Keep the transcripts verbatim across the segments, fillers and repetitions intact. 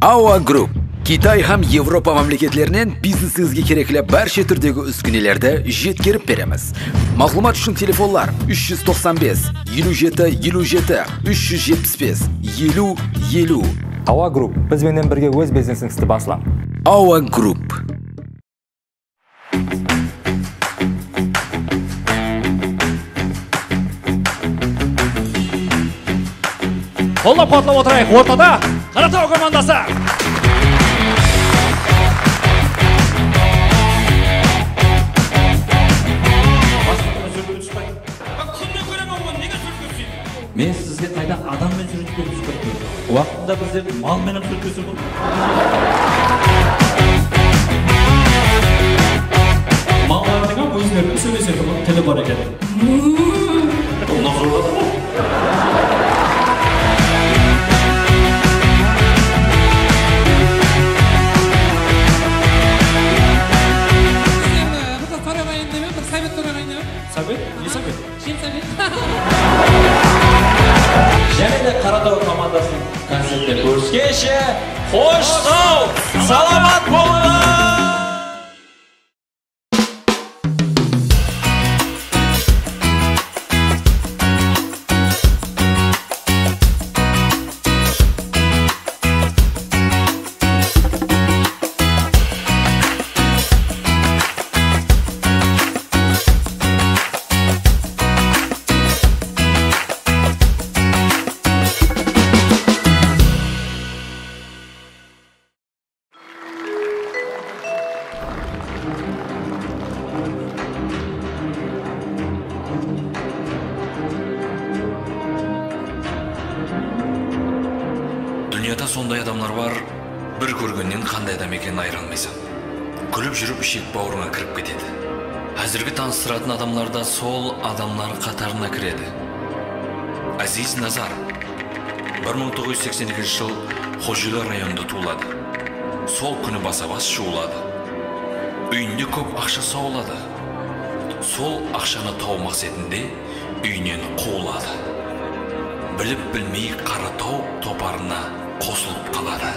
Awa Group. Kitay hám Evropa mámleketlerinen biznesińizge kerekli bárshe túrdegi úskenelerdi jetkerip beremiz. Maǵlıwmat ushın telefonlar: úsh júz toqsan bes, eliw jeti, eliw jeti, úsh júz jetpis bes, eliw, eliw. Awa Group, biz benen birge óz biznesińizdi baslań. Awa Group. Qollap-quwatlap otırayıq. Ortada Qarataw komandası. Bak, kúnde kóremen, onı nege súwretke túseydi? Men sizge qayda adam menen súwretke túsip kettim. Waqtında bizler mal menen súwretke túsip. Mallardıń hám ózleriniń sóylesetuǵın tili bar eken. Onnan zorladı ǵo. Sen, e, bir zat sorayın deme, bir sovet sorayın deme. Sovet? Ne sovet? Jensabet. Jáne de Qarataw komandasınıń koncertinde kóriskenshe, xosh saw, salamat bolıń! Dúnyada sonday adamlar bar, bir kórgennen qanday adam ekenin ayıra almaysań. Kúlip júrip ishek-bawırıńa kirip ketedi. Házirgi tanıstıratın adamlar da sol adamlar qatarına kiredi. Aziz Nazar bir mıń toǵız júz seksen ekinshi jıl Xojeli rayonında tuwıladı. Sol kúni basa-bas juwıladı. Úyinde kóp aqsha sawıladı. Sol aqshanı tawıw maqsetinde úyinen quwıladı. Bilip-bilmey Qarataw toparına qosılıp qaladı.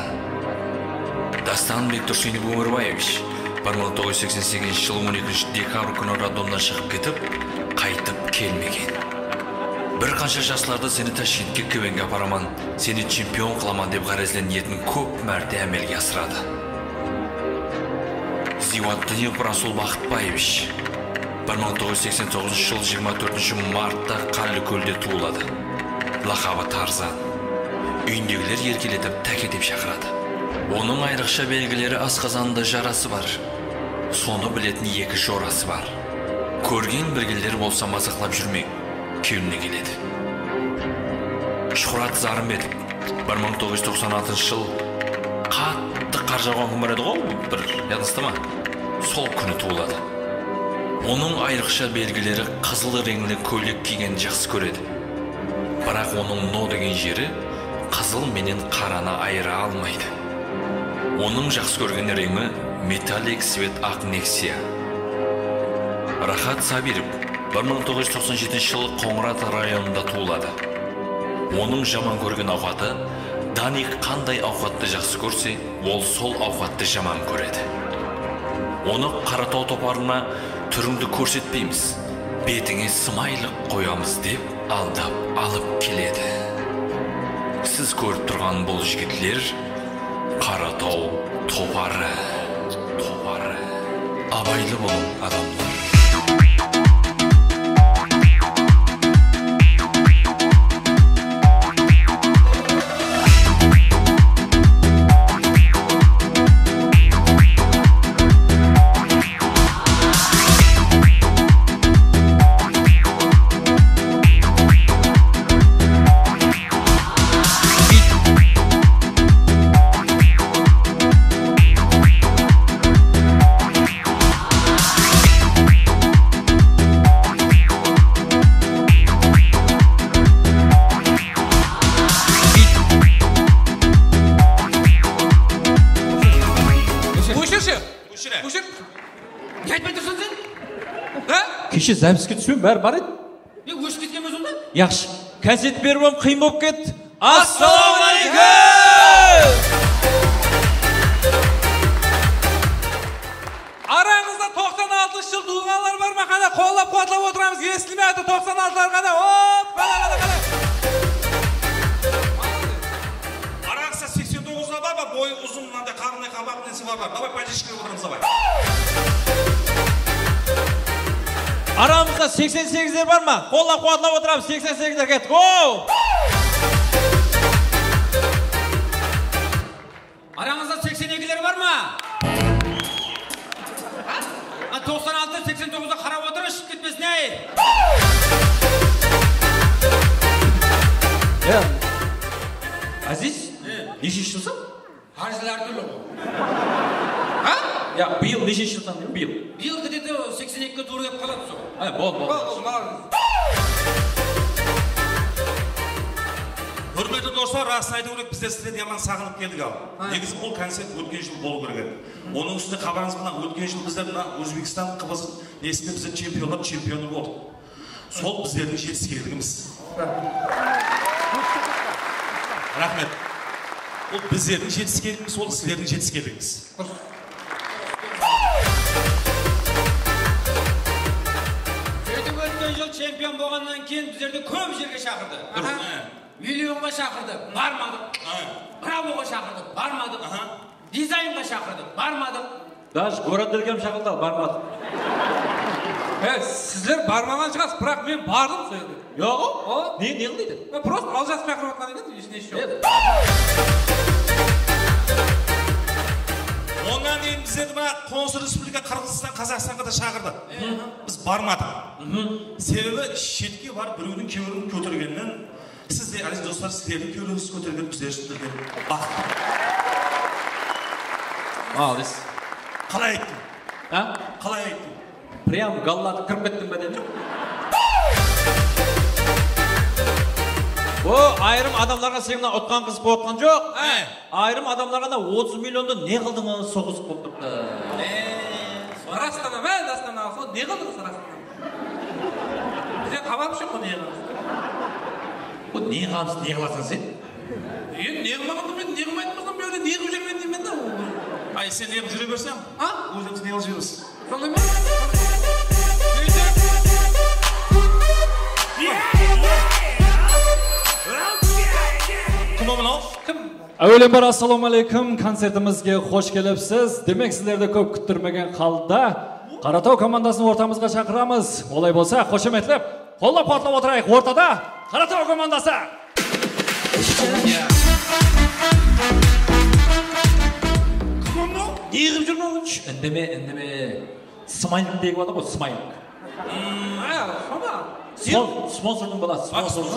Dástanbek Tursunov Ómirbaevich bir mıń toǵız júz seksen segizinshi jıl on ekinshi dekabr kúni roddomnan shıǵıp ketip, qaytıp kelmegen. Bir qansha jaslarda seni Tashkentke K V N-ge aparaman, seni chempion qılaman dep ǵárezli niyetin kóp márte ámelge asıradı. Ziywatdinov Rasul Baxıtbaevich bir mıń toǵız júz seksen toǵızınshı jıl jigirma tórtinshi martta Qállikólde tuwıladı. Laqabı Tarzan. Úyindegiler erkeletip, táke dep shaqıradı. Onıń ayrıqsha belgileri, asqazanında jarası bar. Sonı biletin eki jorası bar. Kórgen-bilgenler bolsa mazaqlap júrmeń. Kewline keledi. Shuhrat Zarımbetov bir mıń toǵız júz toqsan altınshı jıl qattı qar jawǵan kún bar edi ǵo, bir yadıńızda ma? Sol kúni tuwıladı. Onıń ayrıqsha belgileri qızıl reńli kóylek kiygendi jaqsı kóredi. Biraq onıń no degen jeri qızıl menen qaranı ayıra almaydı. Onıń jaqsı kórgen reńi metallik svet aq Nexia. Raxat Sabirov bir mıń toǵız júz toqsan jetinshi jılı Qońırat rayonında tuwıladı. Onıń jaman kórgen awqatı, Danik qanday awqattı jaqsı kórse, ol sol awqattı jaman kóredi. Onı Qarataw toparına túrińdi kórsetpeymiz, betińe smaylıq qoyamız dep aldap alıp keledi. Siz kórip turǵan bul jigitler Qarataw toparı. Toparı. Abaylı bolıń, adamlar. Óshirshi. Óshir. Ne aytpay tursań sen? Ha? Keshe zapiske túspen, bári bar edi. Ne, óship ketken be sonda? Yaqshı. Kazet berip alıp qıyın bolıp ketti. Assalawma aleykum! Boyı uzın, mınanday qarınday qabaq nesi bar bar. Davay, поддержка berip otırmız, davay. Aramızda seksen segizler bar ma? Qollap-quwatlap otıramız, seksen segizler kettik. O! Arańızda seksen ekiler bar ma? A, toqsan altı, seksen toǵızǵa qarap otır, shıǵıp ketpesin, ey! Ya, Aziz, neshinshi jılsań? Hár jıl hár túrli ǵoy. Ha? Ya, bıyıl neshinshi jılsań deymen, bıyıl? Bıyıl где-то seksen ekige tuwrı kelip qaladı sol. Ay, bol, bol. Bol, bol, молодец. Húrmetli doslar, rasın aytıw kerek, bizler sizlerdi yaman saǵınıp keldik al. Negizi bul koncert ótken jıl bolıw kerek edi. Onıń ústine xabarıńız mına, ótken jıl bizler mına Ózbekstan qızın nesinde bizler chempionlar chempionı boldıq. Sol bizlerdiń jetiskenligimiz. Raxmet. Bul bizlerdiń jetiskenligimiz, sol sizlerdiń jetiskenligińiz. Sóytip ótken jıl chempion bolǵannan keyin bizlerdi kóp jerge shaqırdı. Durıs. Millionǵa shaqırdı, barmadıq. Bravoǵa shaqırdı, barmadıq. Dizaynǵa shaqırdı, barmadıq. Даже городdelerge hám shaqırdı, barmadıq. E, sizler barmaǵan shıǵarsız, biraq men bardım sol jerde. Yoq, o, ne, ne qıldı? Men просто aljasıp shaqırıp atqan eken, hech ne ish joq. Onnan keyin bizlerdi mına qońsı respublika Qırǵızstan, Qazaqstanǵa da shaqırdı. Biz barmadıq. Sebebi shetke barıp birewdiń kewlin kótergennen Siz de, áziz doslar, sizlerdiń kewlińizdi kótergen bizler ushın úlken baxıt. Молодец. Qalay ayttım? Ha? Qalay ayttım? Прям gallatıp kirip kettiń be dedim. O, ayırım adamlarǵa sen mına utqan qızıq bolıp atqan joq. Ayırım adamlarǵa da otız milliondı ne qıldıń, onı soǵısıq bolıp turıptı. Rastanam, e, rastanam, sol ne qıldıńız rastanam? Bizde xabarımız joq ǵoy, ne qıldıńız? Bu ne qılamız, ne qılasań sen? Endi ne qılmaǵandı men, ne qılmaydı bolsam, bu jerde ne qılıp júremen deymen da. Ay, sen ne qılıp júre berseń, a? Ózimiz ne qılıp júremiz? Sonday ma? Kim o mınaw? Kim? Áwelen bir assalawma áleykum, koncertimizge xosh kelipsiz. Demek, sizlerdi kóp kúttirmegen halda Qarataw komandasın ortamızǵa shaqıramız. Olay bolsa, xoshametlep, qollap-quwatlap otırayıq. Ortada Qarataw komandası. Ne qılıp júr mınaw? Indeme, indeme. Smaylik dep atır ǵoy, smaylik. Hmm, a, sona. Spon-, sponsordıń balası, sponsordıń.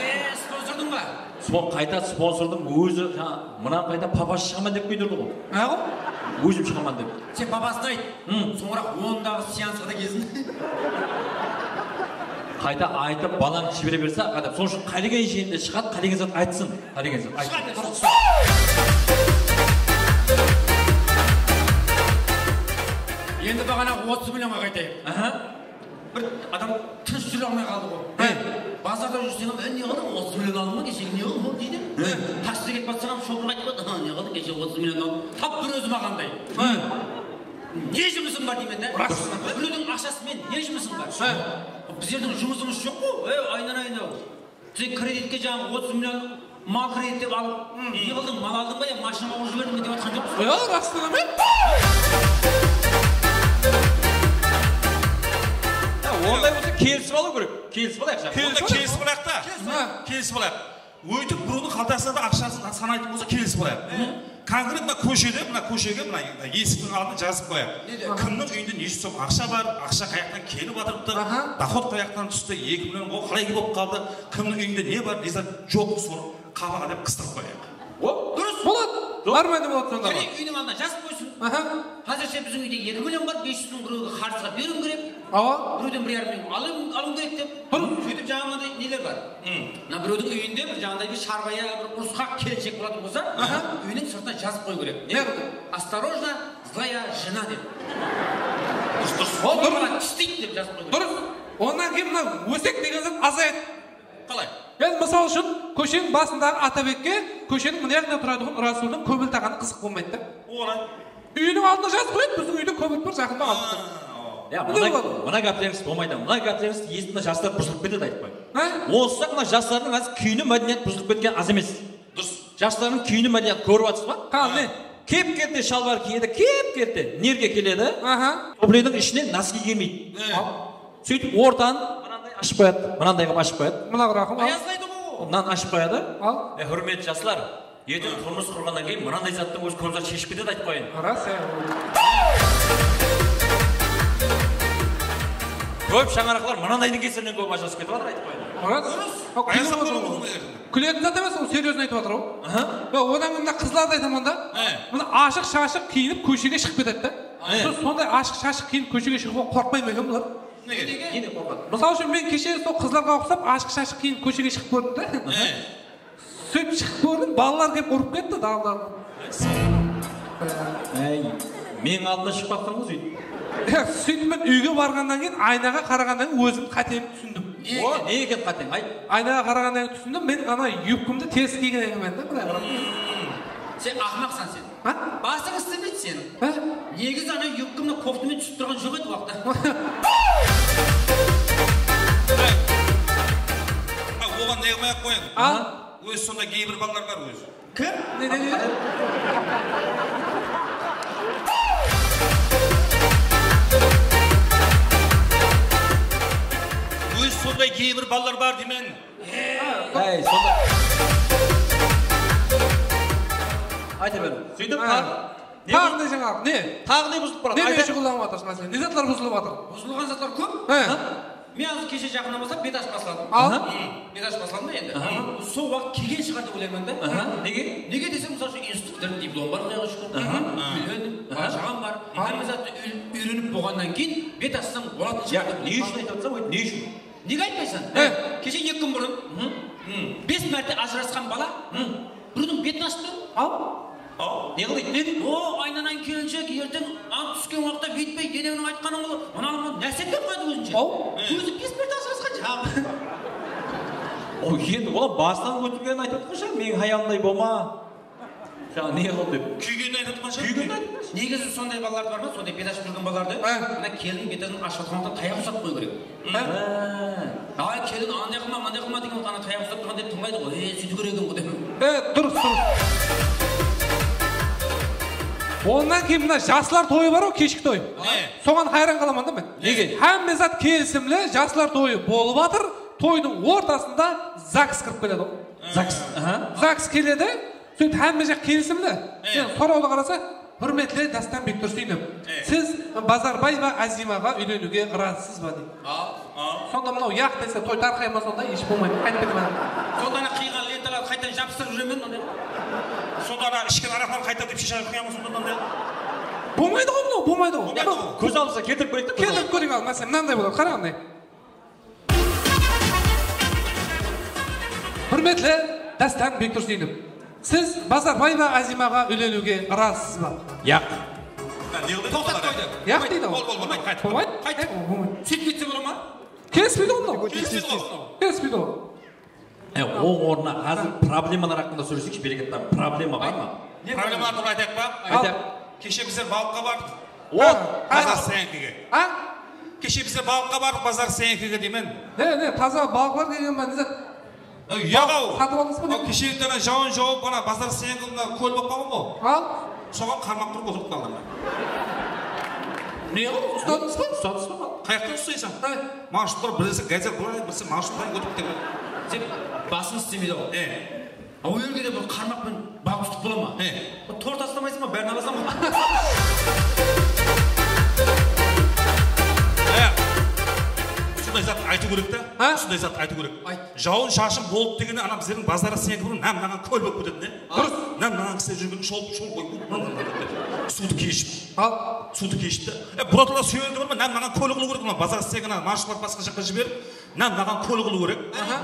E, sponsordıń ba? Spon-, qayta sponsordıń ózi, ha, mınan qayta papası shıǵaman dep kúydirdi ǵoy. Ha, ǵoy? Ózim shıǵaman dep. Sen papasına ayt. Sońıraq ondaǵı seansqa da kelsin. Qayta aytıp, balańdı jibere berse, qayta. Sol ushın qálegen jerinde shıǵadı, qálegen zat aytsın. Qálegen zat aytsın. Endi baǵanaǵı otız millionǵa qaytayıq. Aha. Bir adam tınısh júre almay qaldı ǵoy. He. Bazarda júrseń, e, ne qıldıń, otız million aldıń ba, keshegi ne qıldıń, deydi. He. Takside ketip atsań, shopırıp aytıp atır, ne qıldıń, keshegi otız million aldım. Tap bir ózi maǵanday. He. Ne jumısıń bar deymen de. Ras. Birewdiń aqshası menen ne jumısıń bar? He. Bizlerdiń jumısımız joq ǵoy, ey, aynanayın-aw. Sen kreditke jańa otız million mal kredit dep alıp, ne qıldıń, mal aldıń ba ya mashinaǵa urıp jiberdiń be dep atqan joqpız. Yoq, rastan emes. Ya, onday bolsa kelisip alıw kerek. Kelisip alayıq, jaqsı. Onda kelisip alayıq ta. Kelisip alayıq. Óytip, birewdiń qaltasına da aqshasın sanaytuǵın bolsa, kelisip alayıq. Konkret mına kóshede, mına kóshege, mına esiktiń aldına jazıp qoyayıq. Kimniń úyinde neshe som aqsha bar, aqsha qayaqtan kelip atırıptı, doxod qayaqtan tústi, eki million, ol qalay bolıp qaldı, kimniń úyinde ne bar, ne zat joq, sonı qabaǵa dep qıstırıp qoyayıq. O, durıs. Boladı. Nármálde boladı sonda. Jáne úyiniń aldına jazıp qoysın. Házirshe biziń úyde eki million bar, bes júz mıń birewge qarızǵa beriwim kerek. Awa. Birewden bir jarım million alıwım, alıwım kerek dep. Durıs. Sóytip jańa mınaday neler bar. Mına birewdiń úyinde bir jańaday bir sharbaya, bir urısqaq kelinshek bolatuǵın bolsa, úyiniń sırtına jazıp qoyıw kerek. Ne? Осторожно, злая жена dep. Durıs, durıs. Ol durıs. Tisleydi dep jazıp qoyıw kerek. Durıs. Onnan keyin mına ósek degen zat azayadı. Qalay? Endi, mısal ushın, kósheniń basındaǵı Atabekke kósheniń mına jaǵında turatuǵın Rasuldıń kóbelt alǵanı qızıq bolmaydı da. Oǵan. Úyiniń aldına jazıp qoyadı, biziń úyde kóbelt bar, jaqında alıp tur. Ya, mına, mına gáplerińiz bolmaydı. Mına gáplerińizdi esitip mına jaslar buzılıp ketedi, aytıp qoyayın. Onısı mına jaslardıń házir kiyiniw mádeniyatı buzılıp ketken az emes. Durıs. Jaslardıń kiyiniw mádeniyatın kórip atırsız ba? Ha, ne? Kep-kerte shalbar kiyedi, kep-kerte nerge keledi. Aha. Tuplediń ishine noski kiymeydi. Al. Sóytip ortan mınanday ashıp qoyadı, mınanday qılıp ashıp qoyadı. Mına quraqım, al. Ayazlaydı ǵo. Mınanı ashıp qoyadı. Al. E, húrmetli jaslar, erteń turmıs qurǵannan keyin mınanday zattıń ózi kóp zat sheship ketedi, aytıp qoyayın. Ras, e. Kóp shańaraqlar mınandaydıń kesirinen kóp ajırasıp ketip atır, aytıp qoyayın. Ras. Durıs. Ha, kúlip atır ǵo. Kúletin zat emes, ol seryoznıy aytıp atır ǵo. Aha. Ya, odan mına qızlardı aytaman da. He. Mına ashıq-shashıq kiyinip kóshege shıǵıp ketedi da. He. Sol sonday ashıq-shashıq kiyinip kóshege shıǵıwǵa qorqpay ma eken bular? Nege? Nege qorqadı? Mısal ushın, men keshe sol qızlarǵa uqsap ashıq-shashıq kiyinip kóshege shıǵıp kórdim da. He. Sóytip shıǵıp kórdim, balalar kelip urıp ketti, dal-dal. Áy, meniń aldımda shıǵıp atsań ǵoy sóytip. Ya, sóytip men úyge barǵannan keyin aynaǵa qaraǵannan keyin ózim qátemdi túsindim. Ne eken qáteń, ayt. Aynaǵa qaraǵannan keyin túsindim, men ana yubkamdı teris kiygen ekenmen da, mına qarap. Sen aqmaqsań sen. Ha? Basıń islemeydi seniń. Ha? Negizi ana yubka mına kofta menen túsip turǵan joq edi waqta. Ha, oǵan ne qılmay-aq qoyıń. A? Ózi sonday geybir balalar bar ózi. Kim? Ne, ne, ne? Ózi sonday geybir balalar bar deymen. Áy, sonda. Ayta ber. Sóytip, ha. Taǵı ne, taǵı ne jańalıq, ne? Taǵı ne buzılıp baradı? Ne menen shuǵıllanıp atırsız, máselen? Ne zatlar buzılıp atır? Buzılǵan zatlar kóp. He. Men házir keshe jaqınnan baslap bet ashıp basladım. Al. Hı, bet ashıp basladım da endi. Aha. Sol waqıt kelgen shıǵar dep oylayman da. Aha. Nege? Nege desem, mısal ushın, instituttıń diplomı bar, Qudayǵa shúkir. Aha. Úylendim, aha, bala-shaǵam bar. Aha. Hámme zattı úy-, úyrenip bolǵannan keyin bet ashsam bolatın shıǵar dep. Ya, ne ushın aytıp atırsań, ne ushın? Nege aytpaysań? He. Keshe eki kún burın bes márte ajırasqan bala birewdiń betin ashıp tur. Al. Al. Ne qılaydı? Ne deydi? O, aynanań kelinshek, erteń ant túsken waqıtta búytpey, enemiń aytqanın qıl, mınalıń násep berip qoyadı ózinshe. Al. Ózi bes márte ajırasqan jaǵı. O, endi olar basınan ótkenin aytıp atqan shıǵar, meniń hayalımday bolma. Jańa ne qıldı dep. Kúygenini aytıp atqan shıǵar. Kúygenini aytıp atqan shıǵar. Negizi sonday balalar bar ma, sonday bet ashıp júrgen balalardı? Ha. Ana kelin betin ashıp atqan waqıtta tayaq uslatıp qoyıw kerek. Ha. Ay, kelin, anday qılma, mınday qılma degen waqıtta ana tayaq uslap turǵan dep tıńlaydı ǵoy. E, sóytiw kerek eken ǵoy dep. E, durıs, durıs. Onnan keyin mına jaslar toyı bar ǵoy, keshki toy. Ne? Soǵan hayran qalaman da men. Nege? Hámme zat kelisimli, jaslar toyı bolıp atır, toydıń ortasında ZAGS kirip keledi ǵoy. ZAGS. Aha. ZAGS keledi. Sóytip hámme jaq kelisimli. E. Sen sorawdı qarasa, húrmetli Dástan Bektursinov, e, siz Bazarbaeva Azimaǵa úyleniwge ırazısız ba deydi. Al, al. Sonda mınaw yaq dese, toy tarqay ma sonda, esh bolmaydı. Qaytıp kete beredi. Sonda ana qıyǵan lentalardı qaytadan jabıstırıp júremen onday. Sonda ana ishken araqlardı qaytadan dep shisha quya ma sonda onday. Bolmaydı ǵoy mınaw, bolmaydı ǵoy. Bolmaydı ǵoy. Kóz aldımızǵa keltirip kóreyik te. Keltirip kóreyik al, máselen, mınanday boladı, qara mınday. Húrmetli Dástan Bektursinov, siz Bazarbaeva Azimaǵa úyleniwge ırazısız ba? Yaq. Toqtat, qoydı. Yaq deydi ǵoy. Bol, bol, bol, qayt. Bolmaydı. Qayt. Bolmaydı. Sóytip ketse bola ma? Kelispeydi ǵoy mınaw. Kelispeydi ǵoy. Kelispeydi ǵoy. E, oń ornına házir problemalar haqqında sóyleseyikshi, Bereket aǵa. Problema bar ma? Problemalar tuwralı aytayıq pa? Aytayıq. Keshe bizler balıqqa bardıq. O, bazar C N K ge. Ha? Keshe bizler balıqqa bardıq, bazar C N K ge deymen. Ne, ne, taza balıqlar kelgen ba, ne zat? Yaǵaw. Satıp aldınız ba? Keshe erteń jawın jawıp, ana bazar C N K mına kól bolıp qalǵan ǵoy. Al. Soǵan qarmaq qurıp otırıp qaldım. Ne, usladıńız ba? Usladıńız ba? Qayaqtan uslay? Marshruttı birisi gazet qıladı, birisi marshruttı ótip kete beredi. Sen basıń islemeydi ǵoy. E. A, o jerge de bir qarmaq penen balıq tutıp bola ma? E. Tor taslamaysań ba, bárin alasań ba? E. Usınday zat aytıw kerek ta. Ha? Usınday zat aytıw kerek. Ayt. Jawın-shashın boldı degende, ana bizlerdiń bazarǵa sińe kúbir mınaǵan kól bolıp ketedi ne? Durıs. Mınaǵan kishiler júrgen shol, shol qoy. Suwdı keship. Al. Suwdı keship ta. E, birotala sóyerdi bar ma? Mınaǵan kól qılıw kerek, mına bazarǵa sińe, ana marshruttı basqa jaqqa jiberip, mınaǵan kól qılıw kerek. Aha.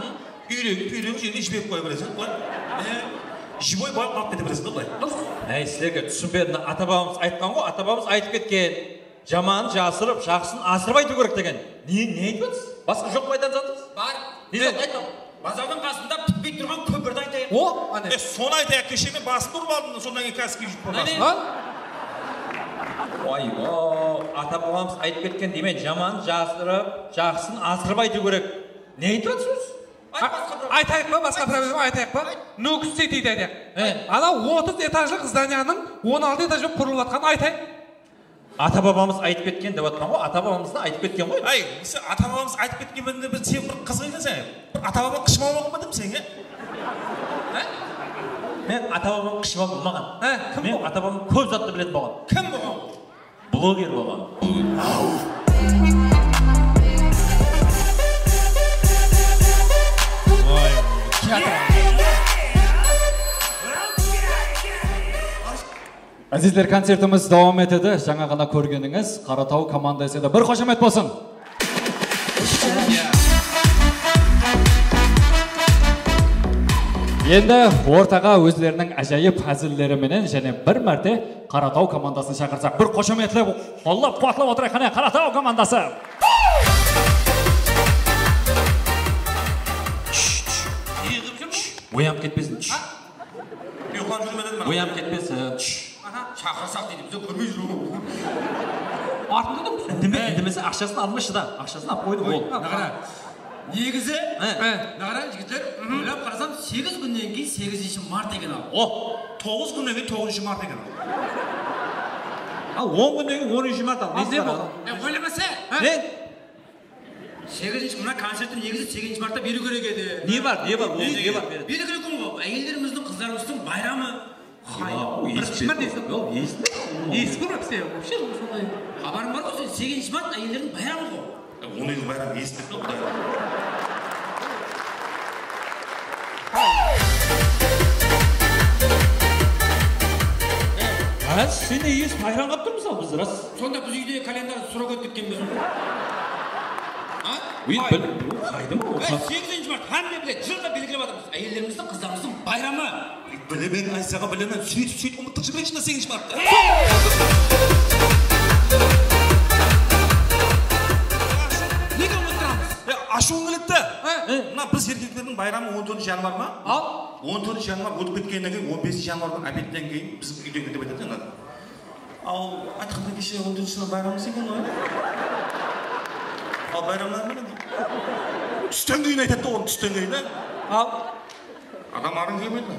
Úyregip, úyregip, júrgen jiberip qoya bereseń, bılay. E, jiboy balıq alıp kete bereseń da, bılay. Durıs. Áy, sizlerge túsinbedi, mına ata-babamız aytqan ǵoy, ata-babamız aytıp ketken. Jamanın jasırıp, jaqsısın asırıp aytıw kerek degen. Ne, ne aytıp atırsız? Basqa joq pa aytatuǵın zatınız? Bar. Ne zat ayt? Bazardıń qasında pitpey turǵan kópirdi aytayıq. O, áne. E, sonı aytayıq, keshe men basımdı urıp aldım, sonnan keyin kásipke júyip qoymasın. Áne. Ha? Oy-o, ata-babamız aytıp ketken deymen, jamanın jasırıp, jaqsısın asırıp aytıw kerek. Ne aytıp atırsız? A-, aytayıq pa, basqa problema, aytayıq pa? Nókis City deydi, aytayıq. E. Ana otız etajlıq zdaniyanıń on altı etaj bolıp qurılıp atqanın aytayıq. Ata-babamız aytıp ketken dep atırman ǵoy, ata-babamız da aytıp ketken ǵoy. Ay, sen ata-babamız aytıp ketken bende bir, sen bir qızıq eken sen. Bir ata-babam qıshıma bolǵan ba dedim sen, e? Ha? Men ata-babam qıshıma bolmaǵan. Ha, kim bolǵan? Men ata-babam kóp zattı biletin bolǵan. Kim bolǵan? Bloger bolǵan. Oy, teatr. Ázizler, koncertimiz dawam etedi. Jańa ǵana kórgenińiz Qarataw komandası edi. Bir xoshamet bolsın. Endi ortaǵa ózleriniń ájayıp házilleri menen jáne bir márte Qarataw komandasın shaqırsaq, bir xoshametlep, qollap-quwatlap otırayıq. Qáne, Qarataw komandası. Oyanıp ketpesin. Uyqılan júrme dedim. Oyanıp ketpesin. Aha, shaqırsaq deydi, bize kórmey júr. Artındı da. Úndeme, úndemese, aqshasın alma, shıda. Aqshasın alıp qoydı, ol. Naqara. Negizi, naqara, jigitler, oylap qarasam, segiz kúnnen keyin segizinshi mart eken al. O, toǵız kúnnen keyin toǵızınshı mart eken al. Al, on kúnnen keyin onınshı mart al. Ne bu? E, oylamasa. Ne? Segizinshi, mına koncertti negizi segizinshi martta beriw kerek edi. Ne bar, ne bar, ol ne bar, beri? Belgili kún ǵoy, áyellerimizdiń, qızlarımızdıń bayramı. Hay, birinshi márte esittim. Yoq, esittim. Esitip kórmepsiz, вообще, sonday. Xabarıń bar ǵoy, sen segizinshi mart áyellerdiń bayramı ǵoy. Ya, onday bayram esittik pe, Quday. Há, sen de esitip hayran qalıp turmız-aw biz, ras. Sonda biz úyde kalendar srok ótip ketkenbiz. A? Uy, bil, qaydım ol. Ey, segizinshi mart, hámme biledi, jılda belgilep atırmız. Áyellerimizdiń, qızlarımızdıń bayramı. Bilemen, Aysaǵa, bilemen. Sóytip, sóytip, umıttıq jibereyinshi mına segizinshi marttı. Nege umıttıramız? Ya, ashıwım keledi de. Há? Mına biz erkeklerdiń bayramı on tórtinshi yanvar ma? Al. On tórtinshi yanvar ótip ketkennen keyin, on besinshi yanvar kúni obetten keyin biziń úyden ketip aytadı, mına. Al, aytqanda keshe on tórtinshi yanvar bayramımız eken ǵoy. Al, bayramlar menen. Tústen keyin aytadı da, onı tústen keyin de. Al. Adam arıń kelmedi me?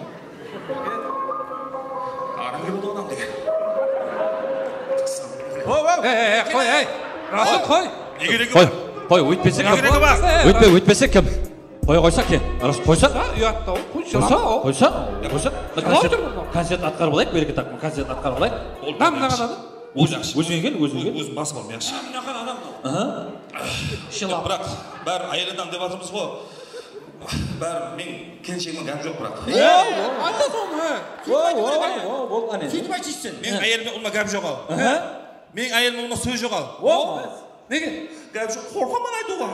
Arıń keledi adam degen. Oy, oy. Ey, ey, ey, qoy, ey. Rasul, qoy. Ne keregi bar? Qoy, qoy, óytpese kim? Ne keregi bar? Óytpe, óytpese kim? Qoya qoysa kim? Rasul, qoysa? Uyatta, qoysa, qoysa, qoysa. Koncert atqarıp alayıq, Bereket aqım, koncert atqarıp alayıq. Ol mına qanadı? Óziń kel, óziń kel. Ózim basıp aldım, yaqshı. Mına qanadı? Aha. Shılap. Biraq, bári áyel adam dep atırmız ǵoy. Bári men kelinshegime gáp joq, biraq. Ayta sonı, há. Boldı, qáne. Sóytip aytshı sen. Meniń áyelimmen ulıwma gáp joq al. Meniń áyelimmen ulıwma sóz joq al. Nege? Gáp joq, qorqaman aytıwǵa.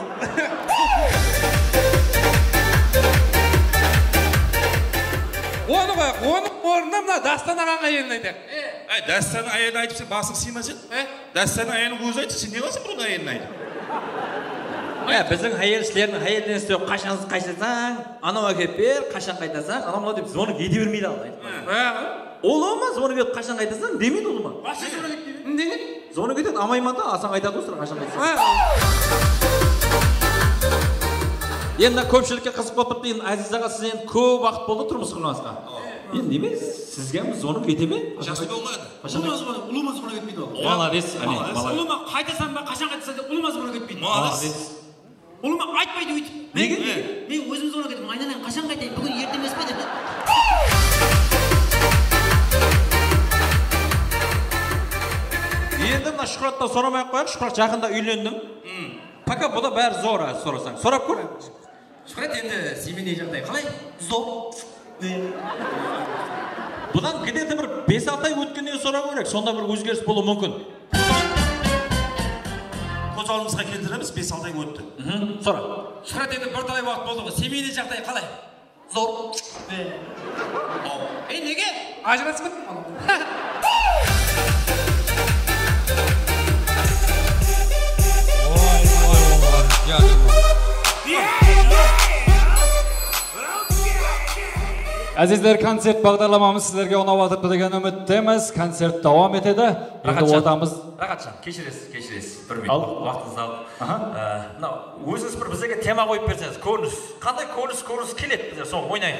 Onı qoy, onıń ornına mına Dástan aǵańa áyelin aytayıq. Ay, Dástannıń áyelin aytıp sen basıń sıyma sen. Dástannıń áyelin ózi aytsa, sen ne qılasań bunıń áyelin aytıp? Á, biziń háyelshilerdiń háyelinen islep, qashan qaytasań, anaw ákep ber, qashan qaytasań, anaw mınaw dep zvonok ete bermeydi al. Ulıwma zvonok etip, qashan qaytasań demeydi ulıwma. Basqa zvonok etpeydi. Nege? Zvonok etedi, amayman da, asań aytadı ǵoy, qashan qaytasań. Endi mına kópshilikke qızıq bolıp turıptı, endi Áziz aǵa, siz endi kóp waqıt boldı turmıs qurmasqa. Endi neme, sizge zvonok ete me? Jaqsı bolmadı. Ulıwma zvonok, ulıwma zvonok etpeydi ol. Молодец, áne, молодец. Ulıwma qaytasań ba, qashan qaytasań dep ulıwma zvonok etpeydi. Молодец. Ulıwma aytpaydı óytip. Nege? Men ózim zvonok ettim, aynalayın, qashan qaytayın, búgin erteń emes pe dep. Endi mına Shuhrattan soramay-aq qoyayıq, Shuhrat, jaqında úylendiń. Пока bu da bári zor, házir sorasań. Sorap kór. Shuhrat, endi семейный jaǵday qalay? Zor. Budan где-то bir bes-altı ay ótkennen sorap kóreyik, sonda bir ózgeris bolıwı múmkin. Kóz aldımızǵa keltiremiz, bes-altı ay ótti. Sora. Shuhrat, endi bir talay waqıt boldı ǵoy, семейный jaǵday qalay? Zor. Ey, nege? Ajırasıp kettim ǵoy. Oy, oy, oy, oy. Ya. Ázizler, koncert baǵdarlamamız sizlerge unap atırıptı degen úmittemiz. Koncert dawam etedi. Endi Raxatjan, ortamız Raxatjan, keshiresiz, keshiresiz. Bir minut. Al. Waqtıńızdı alıp. Aha. Á, mına, ózińiz bir bizlerge tema qoyıp berseńiz, kórinis. Qanday kórinis, kórinis keledi bizler, sonı oynayıq.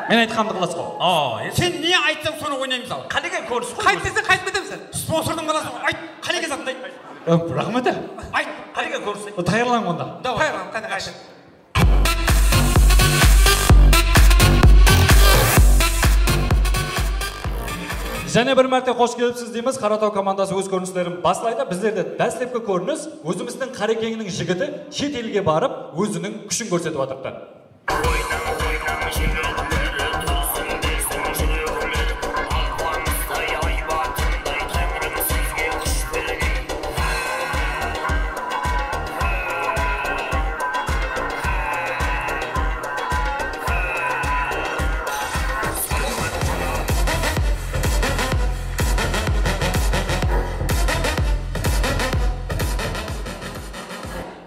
Men aytqanımdı qılasız ǵo. Aa, endi Sen ne aytsań, sonı oynaymız al. Qálegen kórinis qoy. Qayt deseń, qaytpa deseń. Sponsordıń balası, ayt, qálegen zatıńdı ayt. Ö, raxmet. Ayt. Qálegen kórinis ayt. Tayarlań onda. Davay. Tayarlań, qáne, ayt. Jáne bir márte xosh kelipsiz deymiz. Qarataw komandası óz kórinislerin baslaydı. Bizlerde dáslepki kórinis, ózimizdiń Qarekengniń jigiti shet elge barıp, óziniń kúshin kórsetip atırıptı.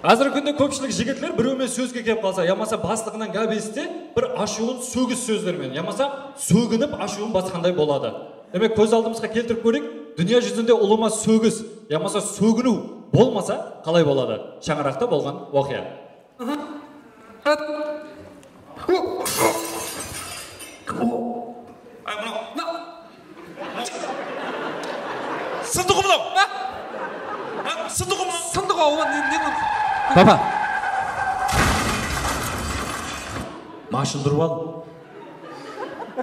Házirgi kúnde kópshilik jigitler birewmen sózge kelip qalsa, yamasa baslıǵınan gáp esitse, bir ashıwın sógis sózlermen, yamasa sóginip ashıwın basqanday boladı. Demek, kóz aldımızǵa keltirip kóreyik, dúnya júzinde ulıwma sógis yamasa sóginiw bolmasa, qalay boladı? Shańaraqta bolǵan waqıya. Ay, mınaw. Sındı ǵo mınaw. Ha? Ha, sındı ǵo mınaw. Sındı ǵo, ne, ne? Papa. Mashın turıp al.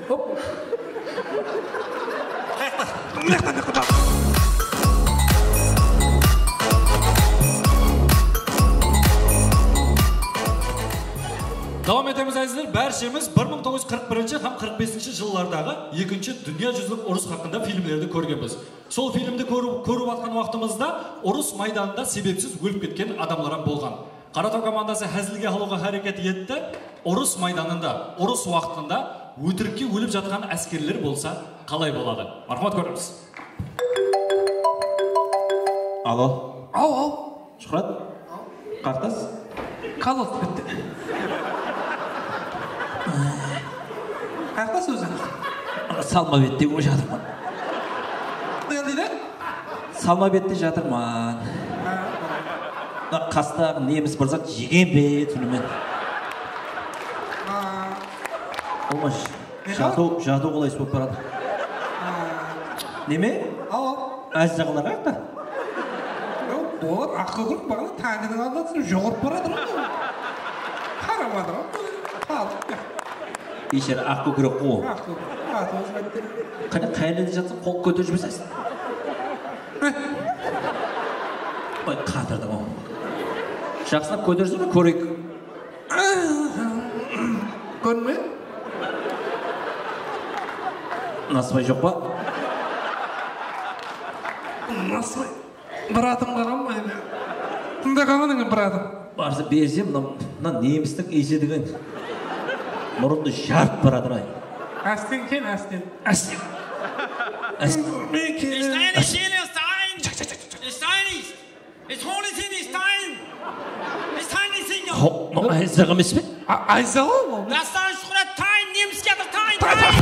Hop. Mıyaqta, mıyaqta, mıyaqta. Dawam etemiz, ázizler. Bárshemiz bir mıń toǵız júz qırq birinshi hám qırq besinshi jıllardaǵı Ekinshi dúnya júzlik urıs haqqında filmlerdi kórgenbiz. Sol filmdi kórip, kórip atqan waqtımızda urıs maydanında sebepsiz ólip ketken adamlar hám bolǵan. Qarataw komandası házilge alıwǵa háreket etti. Urıs maydanında, urıs waqtında ótirikke ólip jatqan áskerler bolsa qalay boladı? Marhamat, kóremiz. Alo. Aw, aw. Shuhrat? Qartas? Kolod bitti. Qayaqta sózi? Salma bette jatırman. Ne deydi? Salma bette jatırman. Mına qastaǵı nemis bir zat jegen be túnimen? Bolmaz. Jatıw, jatıw qolaysız bolıp baradı. Neme? Awa. Áziz aǵalar qayaqta? Yoq, olar aq kókirik baǵana táńirdiń aldına túsip joǵarıp baratır ǵoy. Qaramadı ǵoy. Qaldı. Biyshara aq kókirik ǵo. Aq kókirik. Atı ózgertti. Qáne, qayerde jatsın, qol kóterip jiberseń. Oy, qatırdım-aw. Jaqsılap kótersene, kóreyik. Kórme. Nasıbay joq pa? Nasıbay. Bratım qalǵan ba endi? Tında qalǵan eken bratım. Barsa berse, mına, mına nemistiń iyisi degen murındı jarıp baratır-ay. Ásten kel, ásten. Ásten. Ásten. Stein, Stein, Stein. Stein. It's only thing is time. It's tiny thing. Ho, mınaw Ayzaq emes pe? A-, Ayzaq ǵoy mınaw. Dastan, Shuhrat, tayın, nemis kiyatır, tayın, tayın.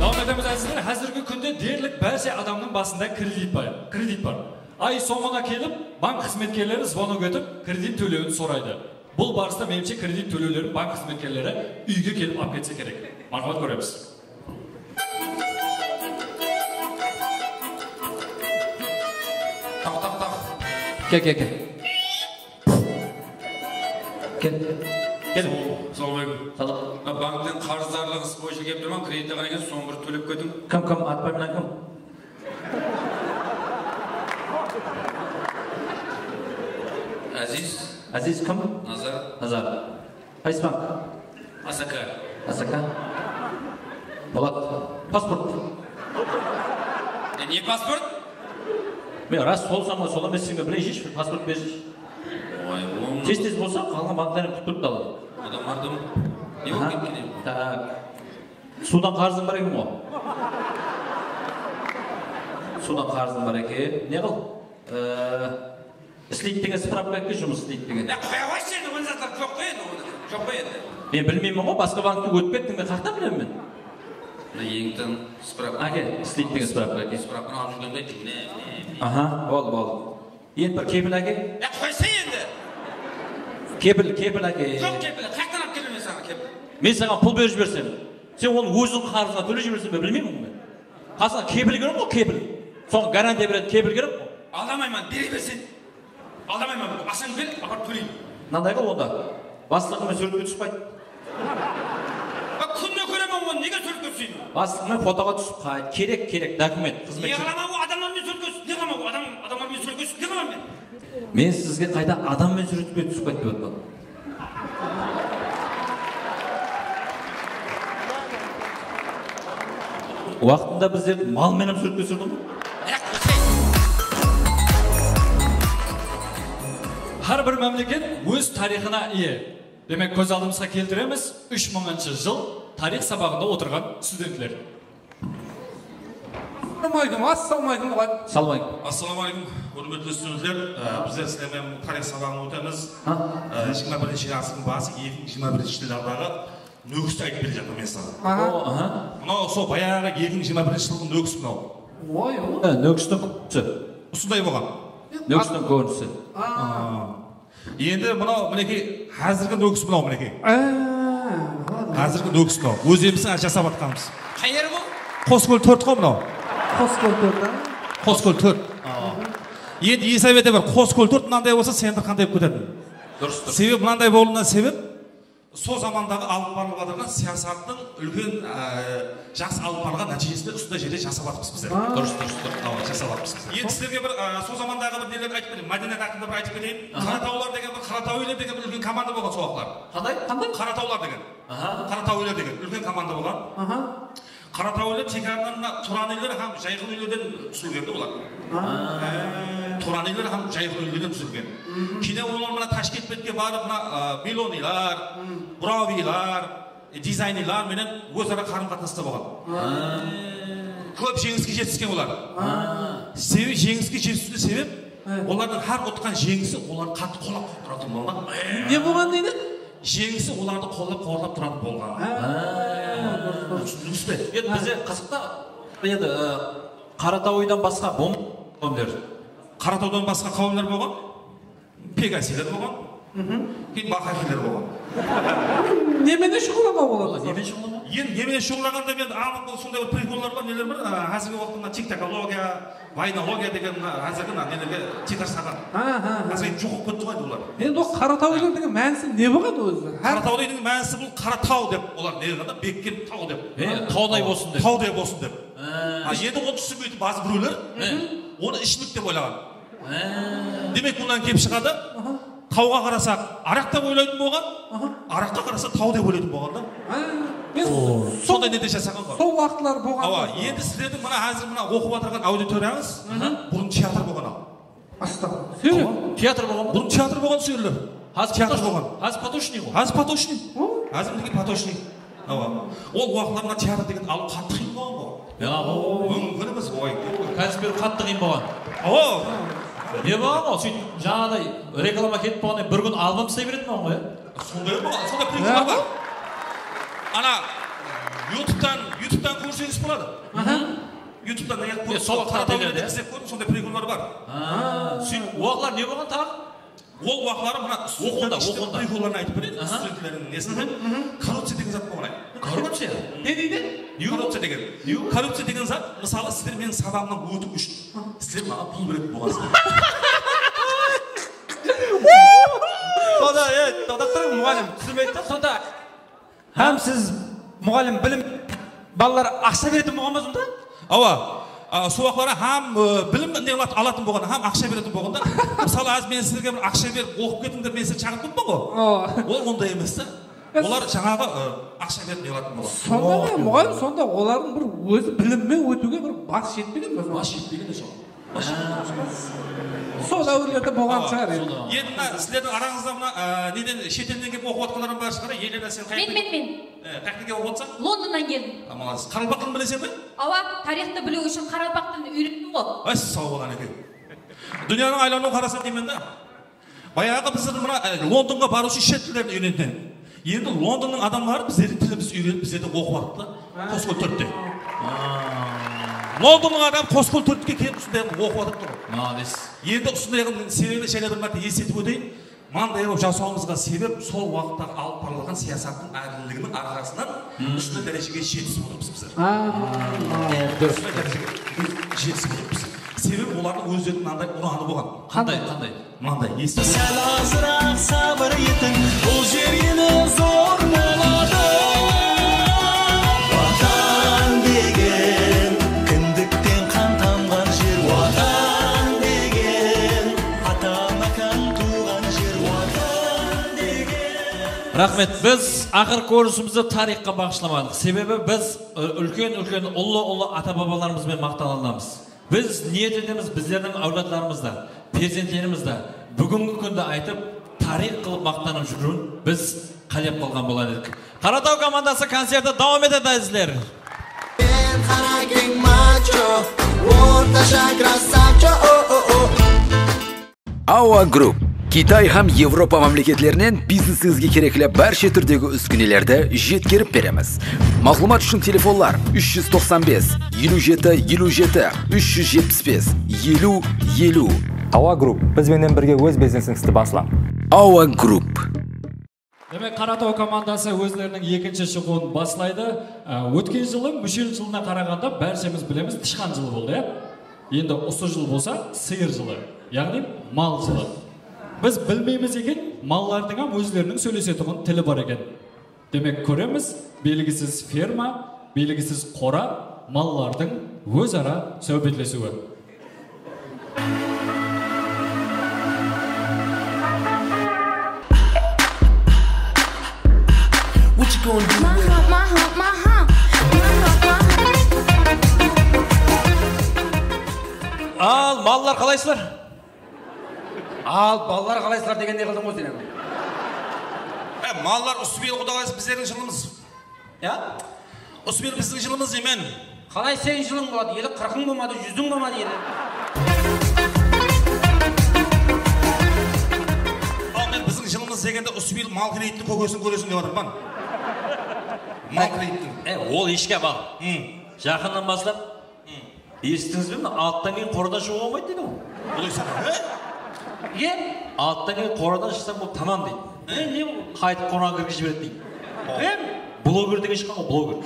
Dawam etemiz, ázizler. Házirgi kúnde derlik bárshe adamnıń basında kredit bar. Kredit bar. Ay sońına kelip, bank xızmetkerleri zvonok etip, kredit tólewin soraydı. Bul barısta, menimshe, kredit tólewlerin bank xızmetkerleri úyge kelip alıp ketse kerek. Marhamat, kóremiz. Taq, taq, taq. Kel, kel, kel. Kel. Kel. Salam aleykum. Salam. Mına bankten qarızdarlıq is boyınsha kelip turman, kredit alǵan ekensiz, sonı bir tólep ketiń. Kim, kim? Atı pay menen kim? Áziz. Áziz kim? Nazar. Nazar. Qaysı bank? Asaka. Asaka. Bolat. Pasport. E, ne pasport? Men ras solsam ǵoy, sol emesseńbe, bileyinshi, pasport bersinshi. Oy, oń. Tez-tez bolsa, qalǵan banklerden kútip turıptı al. Adam bardım. Ne bolıp ketken edi? Tak. Suwdan qarızıń bar eken ǵoy. Suwdan qarızıń bar eken. Ne qıl? Ee, Isleydi degen spravka ke, jumıs isleydi degen. Ya, qoya qoyshı endi, onday zatlar joq qoy endi, onday joq qoy endi. Men bilmeymen ǵoy, basqa bankke ótip kettiń be, qaqtan bilemen men? Mına eńtiń spravka. Áke, isleydi degen spravka áke. Spravkanı alıp júrgen be, júgine. Aha, boldı, boldı. Endi bir kepil áke. Ya, qoysa endi. Kepil, kepil áke. Joq, kepil, qayaqtan alıp keleymen saǵan kepil? Men saǵan pul berip jibersem, sen onı óziń qarızıńa tólep jiberseń be, bilmeymen men. Qasıńa kepil kerek ǵoy, kepil. Soǵan garantiya beredi, kepil kerek ǵoy. Aldamayman, bere bersen. Aldamayman, aqshań ber, aparıp tóleymen. Mınanday ǵoy onda. Baslıǵıńmen súwretke túsip qayt. Bak, kúnine kóremen onı, nege súwretke túseyim? Baslıǵıńmen fotoǵa túsip qayt. Kerek, kerek, dokument, xızmet. Ne qılaman, o adamlar menen súwretke túsip, ne qılaman, o adam, adamlar menen súwretke túsip, ne qılaman men? Men sizge qayta adam menen súwretke túsip qayt dep atırman. Waqtında bizlerdi mal menen súwretke túsirdiń ǵoy. Hár bir mámleket óz tariyxına iye. Demek, kóz aldımızǵa keltiremiz, úsh mıńınshı jıl tariyx sabaǵında otırǵan studentler. Assalawma aleykum, assalawma aleykum, muǵallim. Assalawma aleykum. Assalawma aleykum, húrmetli studentler. Á, bizler sizler menen tariyx sabaǵın ótemiz. Ha? Á, jigirma birinshi ásirdiń bası, eki mıń jigirma birinshi jıllardaǵı Nókisti aytıp bere jatırman men sizlerge. Aha. O, aha. Mınaw sol bayaǵı eki mıń jigirma birinshi jılǵı Nókis mınaw. Oy, oy. Há, Nókistiń kórnisi. Usınday bolǵan. Nókistiń kórnisi. Aa. Endi mınaw, minekey, házirgi Nókis mınaw, minekey. Aa, mınaw. Házirgi Nókis mınaw. Ózimizdiń jasap atqanımız. Qay jeri bul? Qoskól tórt ǵoy mınaw. Qoskól tórt, a? Qoskól tórt. Endi esap ete bir, Qoskól tórt mınanday bolsa, Centr qanday bolıp ketedi? Durıs, durıs. Sebebi mınanday bolıwına sebep, sol zamandaǵı alıp barılıp atırǵan siyasattıń úlken, e, jaqsı alıp barılǵan nátiyjesinde usınday jerde jasap atırmız bizler. Durıs, durıs, durıs. Awa, jasap atırmız bizler. Endi sizlerge bir, e, sol zamandaǵı bir nelerdi aytıp bereyin, mádeniyat haqqında bir aytıp keteyin. Aha. Qaratawlar degen bir, Qaratawiyler degen bir úlken komanda bolǵan sol waqıtlar. Qanday? Qanday? Qaratawlar degen. Aha. Qaratawiyler degen úlken komanda bolǵan. Aha. Qaratawiyler tiykarınan mına Turaniyler hám Jayqıniylerden dúzilgen de olar. Turaniyler hám Jayqıniylerden dúzilgen. Keyin olar mına Tashkent betke barıp, mına, a, Miloniylar, Buraviylar, e, Dizayniylar menen óz-ara qarım-qatnasta bolǵan. Kóp jeńiske jetisken olar. Sebebi jeńiske jetisiwde sebep, olardıń hár utqan jeńisi olardı qattı qollap-quwatlaw turatuǵın bolǵan. Ne bolǵan deydi? Jeńisi olardı qollap-quwatlap turatuǵın bolǵan. Túsindińiz be? Endi bizde qızıqta, endi, e, Qaratawdan basqa bom-, qáwimler. Qaratawdan basqa qáwimler bolǵan. Pegasiyler bolǵan. Keyin Baqaqiyler bolǵan. Ne menen shuǵıllanǵan olar? Olar ne menen shuǵıllanǵan? Endi ne menen shuǵıllanǵanda, men anıq, sonday bir prikollar bar, neler bar, e, házirgi waqıtta mına tiktokologiya, Vaynologiya degen mına házirgi mına nelerge tiykarsaǵan. Ha, ha, ha. Házir endi joq bolıp ketti ǵoy endi olar. Endi o Qaratawlar degen mánisi ne bolǵan ózi? Hár Qaratawdaydıń mánisi bul Qarataw dep, olar ne degende bekkem taw dep. E, tawday bolsın dep. Tawday bolsın dep. Ha. A, endi onı túsinbeydi bazı birewler. Onı ishimlik dep oylaǵan. Ha. Demek, bunnan kelip shıǵadı. Aha. Tawǵa qarasaq, araq dep oylaytın bolǵan, araqqa qarasa, taw dep oylaytın bolǵan da. Ha, men sonday netijeler jasaǵan bar. Sol waqıtlar bolǵan. Awa, endi sizlerdiń mına házir mına oqıp atırǵan auditoriyańız burın teatr bolǵan al. Astagfirullah. Sóyle. Teatr bolǵan ba? Burın teatr bolǵan, sol jerler. Házir teatr bolǵan. Házir patochniy ǵoy. Házir patochniy. Házir minekey patochniy. Awa. Ol waqıtlar mına teatr degen alıp qattı qıyın bolǵan ǵoy. Ya, o. Múmkin emes, oy. Kásipler qattı qıyın bolǵan. Awa. Ne bolǵan ǵoy? Sóytip, jańaǵıday reklama ketip bolǵannan keyin bir kún albom isley beretin bolǵan ǵoy, ya? Sonday bolǵan, sonday prikollar bar. Ana, YouTube'tan, YouTube'tan kórseńiz boladı. Aha. YouTube'tan ne qılıp, sol waqıtlar izlep kóriń, sonday prikollar bar. Ha, sóytip, o waqıtlar ne bolǵan taǵı? Ol waqıtları mına oqıwda, oqıwda prikollardı aytıp bereyin, studentlerdiń nesinde. Korrupciya degen zat bolǵan. Korrupciya? Ne deydi? Korrupciya degen. Korrupciya degen zat, mısalı, sizler meniń sabaǵımnan ótiw ushın sizler maǵan pul beretin bolǵansızlar. Sonda, e, toqtap turıń, muǵallim, túsinbeydi da, sonda. Hám siz, muǵallim, bilim, balalar aqsha beretin bolǵan ba sonda? Awa. A, sol waqıtları hám, e, bilim ne alat-, alatın bolǵanda, hám aqsha beretin bolǵanda. Mısalı, házir men sizlerge bir aqsha berip, oqıp ketiń dep men sizlerdi shaqırıp turıppan ǵoy. Ol onday emes te. Olar jańaǵı, e, aqsha berip ne alatın bolǵan. Sonda ne, muǵallim, sonda olardıń bir ózi bilimmen ótiwge bir bas jetpegen be? Bas jetpegen de sol. Sol dáwirlerde bolǵan shıǵar endi. Endi mına sizlerdiń arańızda mına, e, neden, shet elden kelip oqıp atqanlar bar shıǵar, Elena, sen qayerden? Men, men, men. E, qayerden kelip oqıp atsań? Londonnan keldim. Molodec. Qaraqalpaq tilin bileseń be? Awa, tariyxtı biliw ushın qaraqalpaq tilin úyrendim ǵoy. Ay, saw bol, Anekey. Dúnyanıń aylanıwın qarasań deymen da. Bayaǵı bizler mına, e, Londonǵa barıwshı shet tillerin úyrenedi. Endi Londonnıń adamları bizlerdiń tilimizdi úyrenip, bizlerden oqıp atır da. Qoskól tórtte. Londonlıń adamı Qoskól tórtke kelip usınday qılıp oqıp atırıptı ǵoy. Молодец. Endi usınday qılıp, sebebi jáne bir márte esletip óteyin. Mınanday qılıp jasawımızǵa sebep sol waqıttaǵı alıp barılǵan siyasattıń ádilliginiń arqasınan usınday dárejege jetisip otırmız bizler. Durıs. Usınday dárejege jetisip otırmız. Sebebi olardıń ózleriniń mınanday uranı bolǵan. Qanday, qanday? Mınanday, esitip. Sál azıraq sabır etiń, bul jer ele zor boladı. Watan degen, kindikten qan tamǵan jer. Watan degen, ata mákan tuwǵan jer. Watan degen. Raxmet, biz aqır kórinisimizni tariyxqa baǵıshlamadıq. Sebebi biz, ı, úlken-úlken, ullı-ullı ata-babalarımız benen maqtana alamız. Biz niyet etemiz, bizlerdiń áwladlarımız da, perzentlerimiz de búgingi kúnde aytıp, tariyx qılıp maqtanıp júriwin biz qálep qalǵan bolar edik. Qarataw komandası koncerti dawam etedi, ázizler. Men qara keń macho, ortasha krasavcho, o, o, o. Awa Group. Kitay hám Evropa mámleketlerinen biznesińizge kerekli bárshe túrdegi úskenelerdi jetkerip beremiz. Maqluwmat ushın telefonlar: úsh júz toqsan bes, eliw jeti, eliw jeti, úsh júz jetpis bes, eliw, eliw. Awa Group, biz benen birge óz biznesińizdi baslań. Awa Group. Demek, Qarataw komandası ózleriniń ekinshi shıǵıwın baslaydı. Á, ótken jılı múshel jılına qaraǵanda bárshemiz bilemiz, tıshqan jılı boldı, ya? Endi usı jıl bolsa sıyır jılı, yaǵnıy mal jılı. Biz bilmeymiz eken, mallardıń hám ózleriniń sóylesetuǵın tili bar eken. Demek, kóremiz, belgisiz ferma, belgisiz qora, mallardıń óz-ara sáwbetlesiwi. What you gonna do with it? Al, mallar, qalaysızlar? Al, balalar, qalaysızlar degendey qıldıń ǵoy sen endi. E, mallar, usı bıyıl, Quday qálese, bizlerdiń jılımız. Ya? Usı bıyıl bizdiń jılımız deymen. Qalay seniń jılıń boladı? Eli qırqıń bolmadı, júziń bolmadı eli. Al, men bizdiń jılımız degende usı bıyıl mal kredittiń kókesin kóresiń dep atırman. Mal kredittiń. E, ol eshke mal. Jaqınnan baslap Esittińiz be, mına alttan keyin qoradan shıǵıwǵa bolmaydı deydi ǵoy. Bul esa, he? Nege? Alttan keyin qoradan shıqsań, bul tamam deydi. He, ne bul? Qaytıp qoraǵa kirgizip jiberedi deydi. Kim? Bloger degen shıqqan ǵoy, bloger.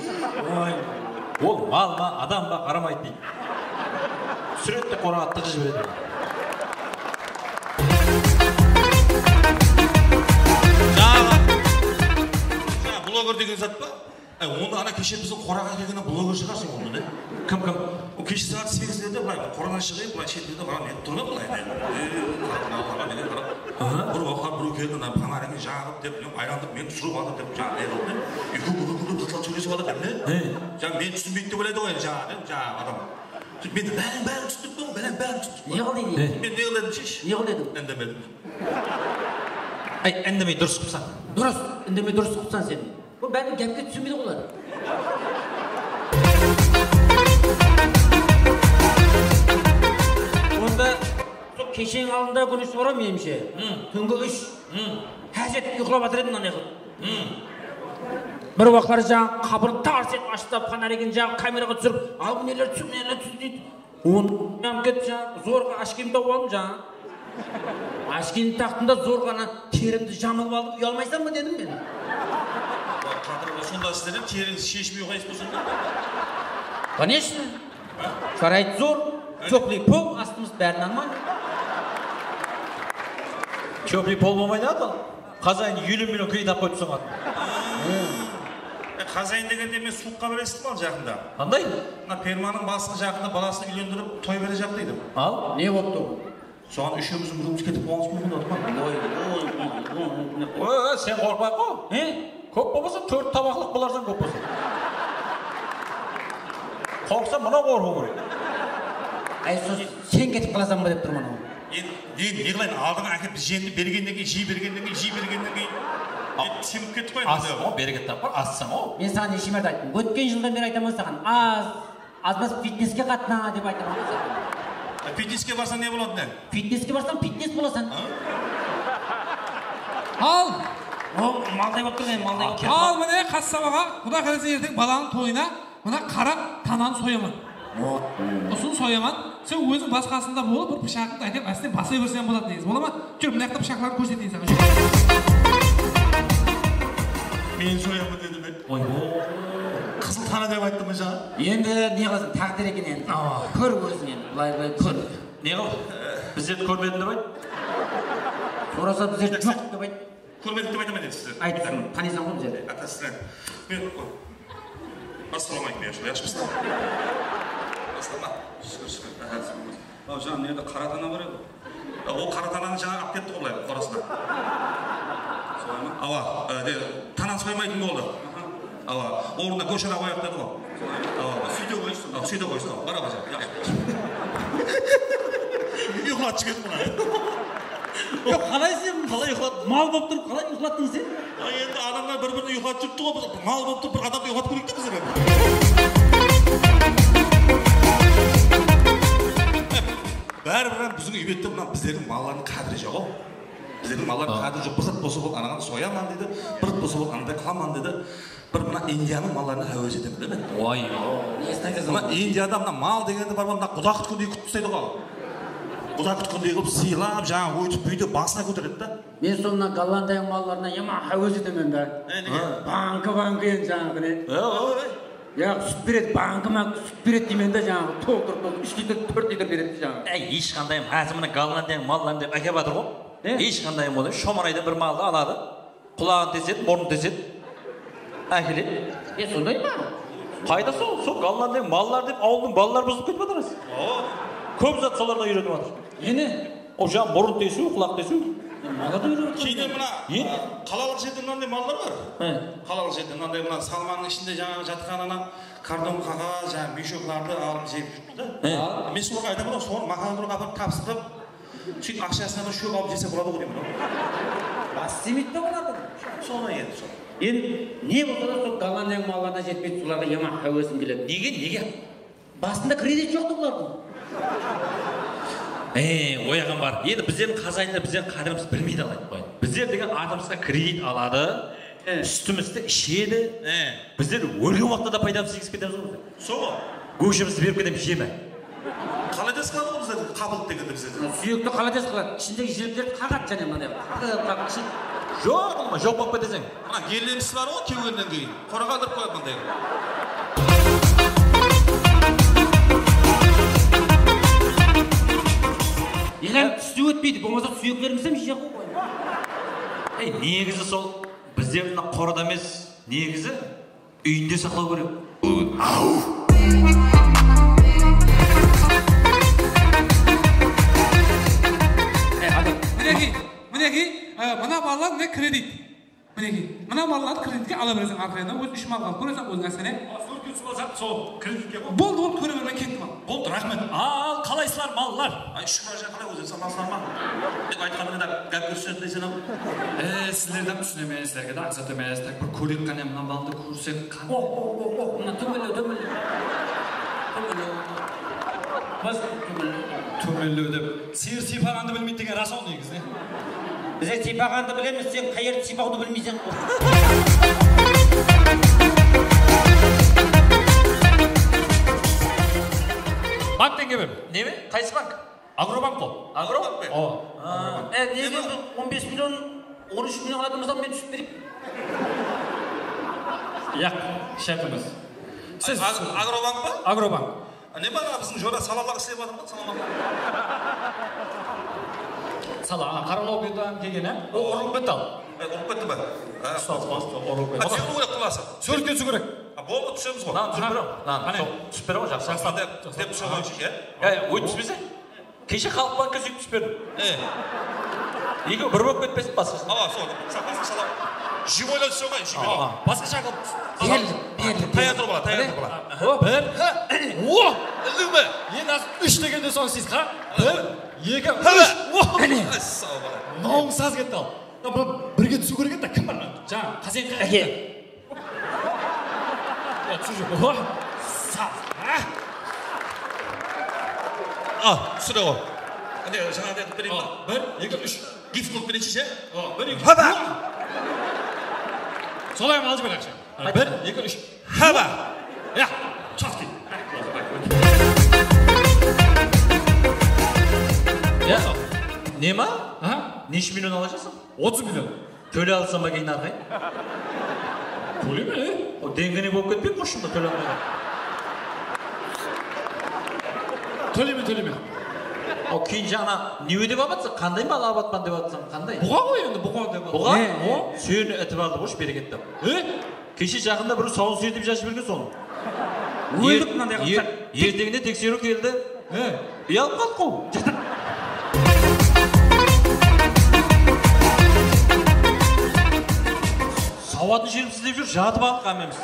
Oy. Ol mal ma, adam ba, qaramaydı deydi. Túsiredi de qoraǵa tıǵıp jiberedi. Jańaǵı, jańa bloger degen zat pa? Ay, onda ana keshe biziń qoraǵa kelgen bloger shıǵarsıń onda, ne? Kim, kim? O keshe saat segizlerde bılay qoradan shıǵayın, bılay shetlerde bana netip tur da bılay, ne? Ey, qarap, qarap, qarap, qarap. Aha. Bir waqıtlar birew keldi, ana, fonaringdi jaǵıp dep, men aylandırıp, meni túsirip aldı dep, jańa ne qıldı, ne? Úyke, úyke, úyke, zıtlap sóylesip aldı dep, ne? He. Jańa meni túsinbeydi dep oylaydı ǵoy, endi, jańa, ne? Jańa adam. Men bárin, bárin túsindik pe, bárin, bárin túsindik. Ne qıl deydi? He. Men ne qıl dedim, shesh. Ne qıl dedim? Indemedim. Ay, indemey durıs qıpsań. Durıs, indemey durıs qıpsań sen. Bul báribir gápke túsinbeydi ǵoy olar. Onda sol kesheniń aldında kúni shıǵar ǵoy, menimshe. Túngi úsh. Hájet uyqılap atır edim, mınanday qılıp. Bir waqıtları jańa qapını tars etip ashıp, fonaringdi jaǵıp, kameraǵa túsirip, al, mıneler tús, mıneler tús deydi. Onnan ketti jańa, zorǵa ashkemdi tawıp aldım jańa. Ashkemdi taqtım da, zorǵa ana terimdi jamılıp aldım, uyalmaysań ba dedim men. Qadırǵa, sonda sizler hem terińizdi sheship uyıǵaysız ba sonda? Конечно. Sharait zor. Teplый pol, astımız bári normal. Teplый pol bolmaydı, al. Xozayın eliw million kredit alıp qoyıptı soǵan. E, xozayın degende men suwıqqa bilesiz be al jaqında. Qanday? Mına fermanıń baslıǵı jaqında balasın úylendirip toy berejaq deydi. Al. Ne bolıptı ol? Soǵan úshewimiz úrimiz ketip qalıwımız múmkin, atırman. Oy, oy, oy, oy, oy. Oy, oy, sen qorqpay-aq qo. He? Kóp bolmasa tórt tabaqlıq bolarsań, kóp bolsa. Qorqsa, mınaw qorqıw kerek. Ay, sol sen ketip qalasań ba dep turman ǵoy. Endi, endi ne qılayın, aldıńa ákep jemdi bergennen keyin, jey bergennen keyin, jey bergennen keyin. Endi semip kettik ǵoy endi. Assań ǵoy, bereket tapqır, assań ǵoy. Men saǵan neshe márte ayttım. Ótken jıldan beri aytaman saǵan, az, azmaz fitneske qatna dep aytaman saǵan. Fitneske barsań ne boladı ne? Fitneske barsań, fitnes bolasań. Al! O, malday bolıp tur, men malday bolıp tur. Al, mine, qassabaǵa, Quday qálese, erteń balanıń toyına mına qara tananı soyaman. Usını soyaman. Sen óziń bas qasında bolıp, bir pıshaǵıńdı ákep, áste baslay berseń boladı, negizi. Bola ma? Júr, mına jaqta pıshaqlardı kórseteyin saǵan. Júr. Men soyaman dedim, e. Oy, o. Qızıl tana dep ayttım, jańa. Endi ne qılasań, táǵdir eken endi. Awa. Kór óziń endi, bılay-bılay kór. Ne qıl? Bizlerdi kórmediń dep ayt. Sorasa bizlerdi joq dep ayt. Kórmedik dep aytaman endi sizlerdi. Ayt, tanıysań ǵoy bizlerdi. Atasızlar. Men, assalawma aleykum, yaxshıma, yaxshımısızlar? Assalawma. Shúkir, shúkir. Aha. Aw, jańa, mına jerde qara tana bar edi. A, ol qara tananı jańa alıp ketti ǵoy, bılay, qorasına. Solay ma? Awa, e, de, tananı soymaytın boldı. Aha. Awa, ornına góshara qoyaq dedi ǵoy. Awa. Sóyte qoyınsın. Awa, sóyte qoyınsın. Awa, bara qoysa. Yaqshı. Uyqılatıp jiberdim bunı. Yoq, qalay sen? Qalay uyqılattın? Mal bolıp turıp qalay uyqılattıń sen? Ay, endi adamlar bir-birin uyqılatıp júripti ǵoy, biz mal bolıp turıp bir adamdı uyqılatıp kóreyik te bizler. Báribir hám biziń úyde mına bizlerdiń balalardıń qádiri joq-aw. Bizlerdiń balalardıń qádiri joq. Bir zat bolsa bol, anaǵan soyaman deydi, bir zat bolsa bol, ananday qılaman deydi. Bir mına Indiyanıń mallarına háwes etemen de men. Oy, o. Nesine aytasań? Mına Indiyada mına mal degendi bar, mına quda kútkendey kútip taslaydı ǵoy. Quda kútkendey qılıp sıylap, jańa óytip, búytip basına kóteredi da. Men sol mına Gollandiyanıń mallarına yaman háwes etemen da. E, nege? Bankı, bankı endi jańaǵı ne. E, o, e. Ya, sút beredi, bankı ma, sút beredi deymen da, jańaǵı, toltırıp, toltırıp, úsh litr, tórt litr beredi, jańaǵı. Ey, hesh qanday, házir mına Gollandiyanıń malların dep ákep atır ǵoy. Ne? Hesh qanday boldı, shomarayda bir maldı aladı, qulaǵın tesedi, murnın tesedi, ákeledi. E, sonday ma? Qayda sol, sol Gollandiyanıń malları dep awıldıń balaları buzılıp ketip atır házir. Kóp zat solardan úyrenip atır. Ene? O jańa murın tesiw, qulaq tesiw. Maǵan da úyrenip atır. Keyde mına, e, qalalıq jerde mınanday mallar bar. He. Qalalıq jerde mınanday mına salmannıń ishinde jańaǵı jatqanına karton qaǵaz, jańaǵı meshoklardı alıp jep júrdi da. He. Men solarǵa aytaman, sonı makaronlarǵa aparıp tapsırıp, sóytip aqshasına da shóp alıp jese boladı ǵoy deymen. Bas isleydi de olardıń. Sonı endi, sonı. Endi ne bolsa da sol Gollandiyanıń mallarına jetpeydi, solarǵa yaman háwesim keledi. Nege, nege? Basında kredit joq ta bulardıń. E, oyaǵan bar. Endi bizlerdiń qazayınlar bizlerdiń qádirimizdi bilmeydi, alaydı qoydı. Bizler degen artımızǵa kredit aladı, e, sútimizdi ishedi. E. Bizler ólgen waqıtta da paydamızdı tiygizip ketemiz ǵoy bizler. Sol ǵoy. Góshimizdi berip ketemiz, jeme. Qalay da qıladı ǵoy bizler, qapılıq degende bizler. Súyekti qalay da qıladı. Ishindegi jiliplerdi qaǵadı jáne mınaday. Qaqıp, qaqıp ishedi. Joq, ulıwma, joq bolıp keteseń. Mına gellemisi bar ǵoy, kewgennen keyin. Qora qaldırıp qoyadı mınday. Endi tústi ótpeydi, bolmasa súyeklerimiz hám jiyaq qoy. Ey, negizi sol bizler mına qorada emes, negizi úyinde saqlaw kerek. Ey, adam. Minekey, minekey, e, mına balalar mine kredit. Minekey, mına mallardı kreditke ala bereseń arqayına, óz úsh malǵa alıp kóreseń, óziń ástene. Zor kúlkisi bolsa, sol kreditke qoy. Boldı, boldı, kóre bermey kettim al. Boldı, raxmet. Al, qalaysızlar, mallar? Ay, Shuhrajan, qalay, óziń salansızlar ma? Dep aytqanıńa da gáp kórsetiń deseń-aw. E, sizlerdi hám túsinemen, sizlerge de aqsa tómez. Tak bir kóreyik qáne, mına maldı kórsek qáne. Oh, oh, oh, oh, mına tómenlew, tómenlew. Tómenlew. Bas, tómenlew. Tómenlew dep. Sıyır sıypaǵandı bilmeydi degen ras-aw negizi. Bizler sıypaǵandı bilemiz, sen qay jerdi sıypawdı bilmeyseń. Bankten kelip. Neme? Qaysı bank? Agrobank ǵoy. Agrobank pe? Awa. E, nege on bes million, on úsh million aladımız da, men túsip bereyim. Yaq, shartımız. Siz Ag-, Agrobank pa? Agrobank. A, ne bala, biziń jora Salalaǵa islep atır ǵoy, Salama. Sala, a, Qaraqalpaqtan kelgen, a? O, urılıp ketti al. E, urılıp ketti be? Ha. Stop, stop, stop, urılıp ketti. A, túsirip berek qılası. Túsirip ketiw kerek. A, boldı, túsiremiz ǵoy. Nan túsirip beremiz. Nan, qáne. Sol, túsirip beremiz, jaqsı. Jaqsı. Dep, dep sol oyınshıq, ya? Ya, ya, óyt túspese. Keshe Xalıq bankke sóytip túsip berdim. E. Ekewi bir bolıp ketpesin, basqasha. Awa, sol. Basqasha. Jumela túse ǵoy, jumela. Awa. Basqasha qılıp. Berdi, berdi. Tayar tur bala, tayar tur bala. Bir. O! Ildiń be? Endi házir úsh degende soń siz qa? Bir, eki, úsh. O! Qáne. Sawbala. Nawıń saz ketti al. Ya, bul birge túsiw kerek edi da, kim bar? Jańa, Qásen. Áke. Ya, túsip júr. O! Saz. Á! Al, túsire ol. Mine, jańa aytıp bereyin ba? Al, bir, eki, úsh. Gif qılıp bereyinshi, she? Al, bir, eki, úsh. Haba! Solay ma, Aljibay aqsha? Al, bir, eki, úsh. Haba! Ya, chotkiy. Ya, ne ma? Aha. Neshe million alajaqsań? Otız million. Tóle alsam ba keyin arqayın? Tóleme, e? O, dengene bolıp ketpey qoshında tóle almay. Tóleme, tóleme. O, keyin jańa ne dep alatsań? Qanday mal alatpan dep alatsań? Qanday? Buǵa ǵoy endi, buǵa dep. Buǵa? E, e. Sen itibarlı bolshı, bereket tap. E? Keshe jaqında bir sawın sıyır dep jazıp jibergen sonı. Óldik mınanday qılıp. Erteńine tekseriw keldi. He. Uyalıp qaldı ǵoy. Sawadın jeripsiz dep júr, jatıp aldıq hámmemiz.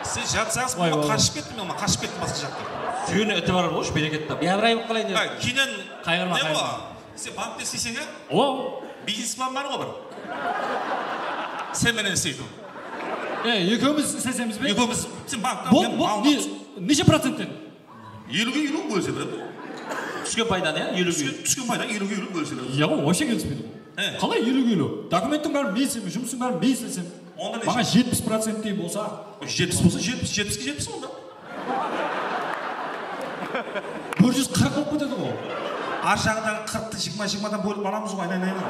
Siz jatsańız, men qashıp kettim, men qashıp kettim basqa jaqqa. Sen itibar bolshı, bereket tap. Yabıray bolıp qalayın. Ay, keyin qayǵırma, ne qayǵırma. Sen bankte isleyseń, ya? O. Biznes plan bar ǵoy bir. Sen menen isleytuǵın. E, ekewimiz islesemiz be? Ekewimiz, sen banktan, bol, men bol, malın ne, alsın. Neshe procentten? Eliwge eliw bólse beredi. Túsken paydanı, ya, eliwge eliw. Túsken, túsken paydanı eliwge eliw bólse beredi. Ya, ol вообще kelispeydi ǵoy. He. Qalay eliwge eliw? Dokumenttiń bárin men isleymen, jumıstıń bárin men islesem. Onda ne? Maǵan jetpis procenttey bolsa. Jetpis bolsa, jetpis, jetpiske jetpis onda. Bir júz qırq bolıp ketedi ǵoy. Ar jaǵındaǵı qırqtı jigirma, jigirmadan bólip alamız ǵoy, aynan, aynan.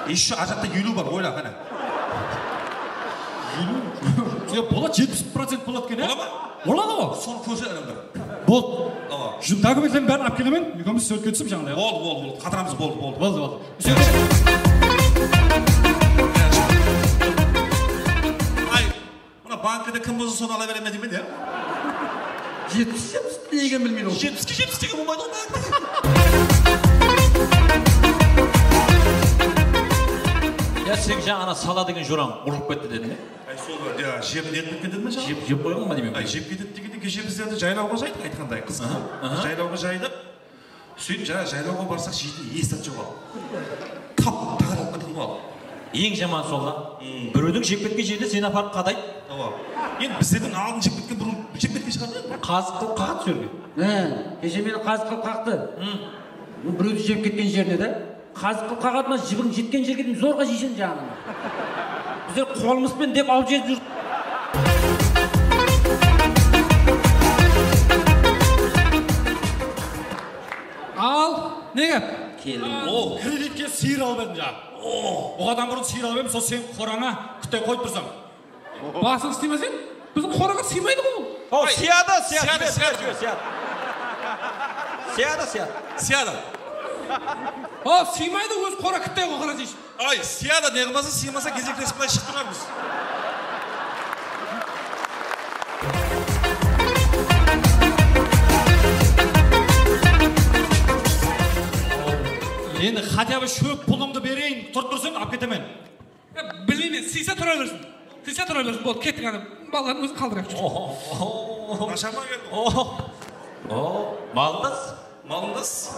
Ещё ar jaqta eliw bar, oyla, qáne. Eliw? Ya, boladı, jetpis procent boladı eken, ya. Bola ma? Boladı ǵoy. Sonı kórse adamlar. Boldı. Awa. Jum-, dokumentlerdiń bárin alıp kelemen, ekewimiz sótke túsip, jańaday. Boldı, boldı, boldı. Qatıramız, boldı, boldı. Boldı, boldı. Ay, mına bankide kim bolsa sonı ala beremen deymen, ya. Jetpis, jetpis ne eken bilmeydi ol. Jetpiske jetpis degen bolmaydı ǵoy bankte. Ya, sen jańa ana sala degen jorań urılıp ketti dediń be? Ay, sol, ya, jep, netip ketedi me, jańa? Jep, jep qoyǵan ba deymen. Ay, jep ketedi degende, keshe bizlerdi jaylawǵa jaydıq, aytqanday, qız. Aha, aha. Jaylawǵa jaydıq. Sóytip, jańa jaylawǵa barsaq, jeytin iyesi tat joq al. Tap, taǵat alıp ketedi ǵoy al. Eń jamanı sol da. Hmm. Birewdiń jep ketken jerine seni aparıp qadaydı. Awa. Endi bizlerden aldın jep ketken birew jep ketken shıǵar da. Qazıq qılıp qaǵadı sol jerge. He, keshe meni qazıq qılıp qaqtı. Hmm. Birewdi jep ketken jerine de. Qazıq qılıp qaǵadı ma, jibin jetken jerge deyin zorǵa jeyseń jaǵınan. Bizler qolımız benen dep alıp jetip júrdik. Al, ne gáp? Keldim. O, kreditke sıyır alıp edim jaǵı. O, buǵadan burın sıyır alıp edim, sol seniń qorańa kútte qoyıp tursań. Basıńdı sıymasa, biziń qoraǵa sıymaydı ǵoy ol. O, sıyadı, sıyadı, sıyadı, sıyadı. Sıyadı, sıyadı. Sıyadı. O, sıymaydı, óz qora kittay ǵoy, qara deyshi. Ay, sıyadı, ne qılmasın, sıymasa, gezeklesip bılay shıǵıp turarmız. Endi хотя бы shóp pulıńdı bereyin, turıp tursın, alıp ketemen. Ya, bilmeymen, sıysa tura bersin. Sıysa tura bersin, boldı, kettik, ana, balalardıń ózin qaldırayıq. Oho, oho. Nashar ma keldi? Oho. O, maldas. Maldas?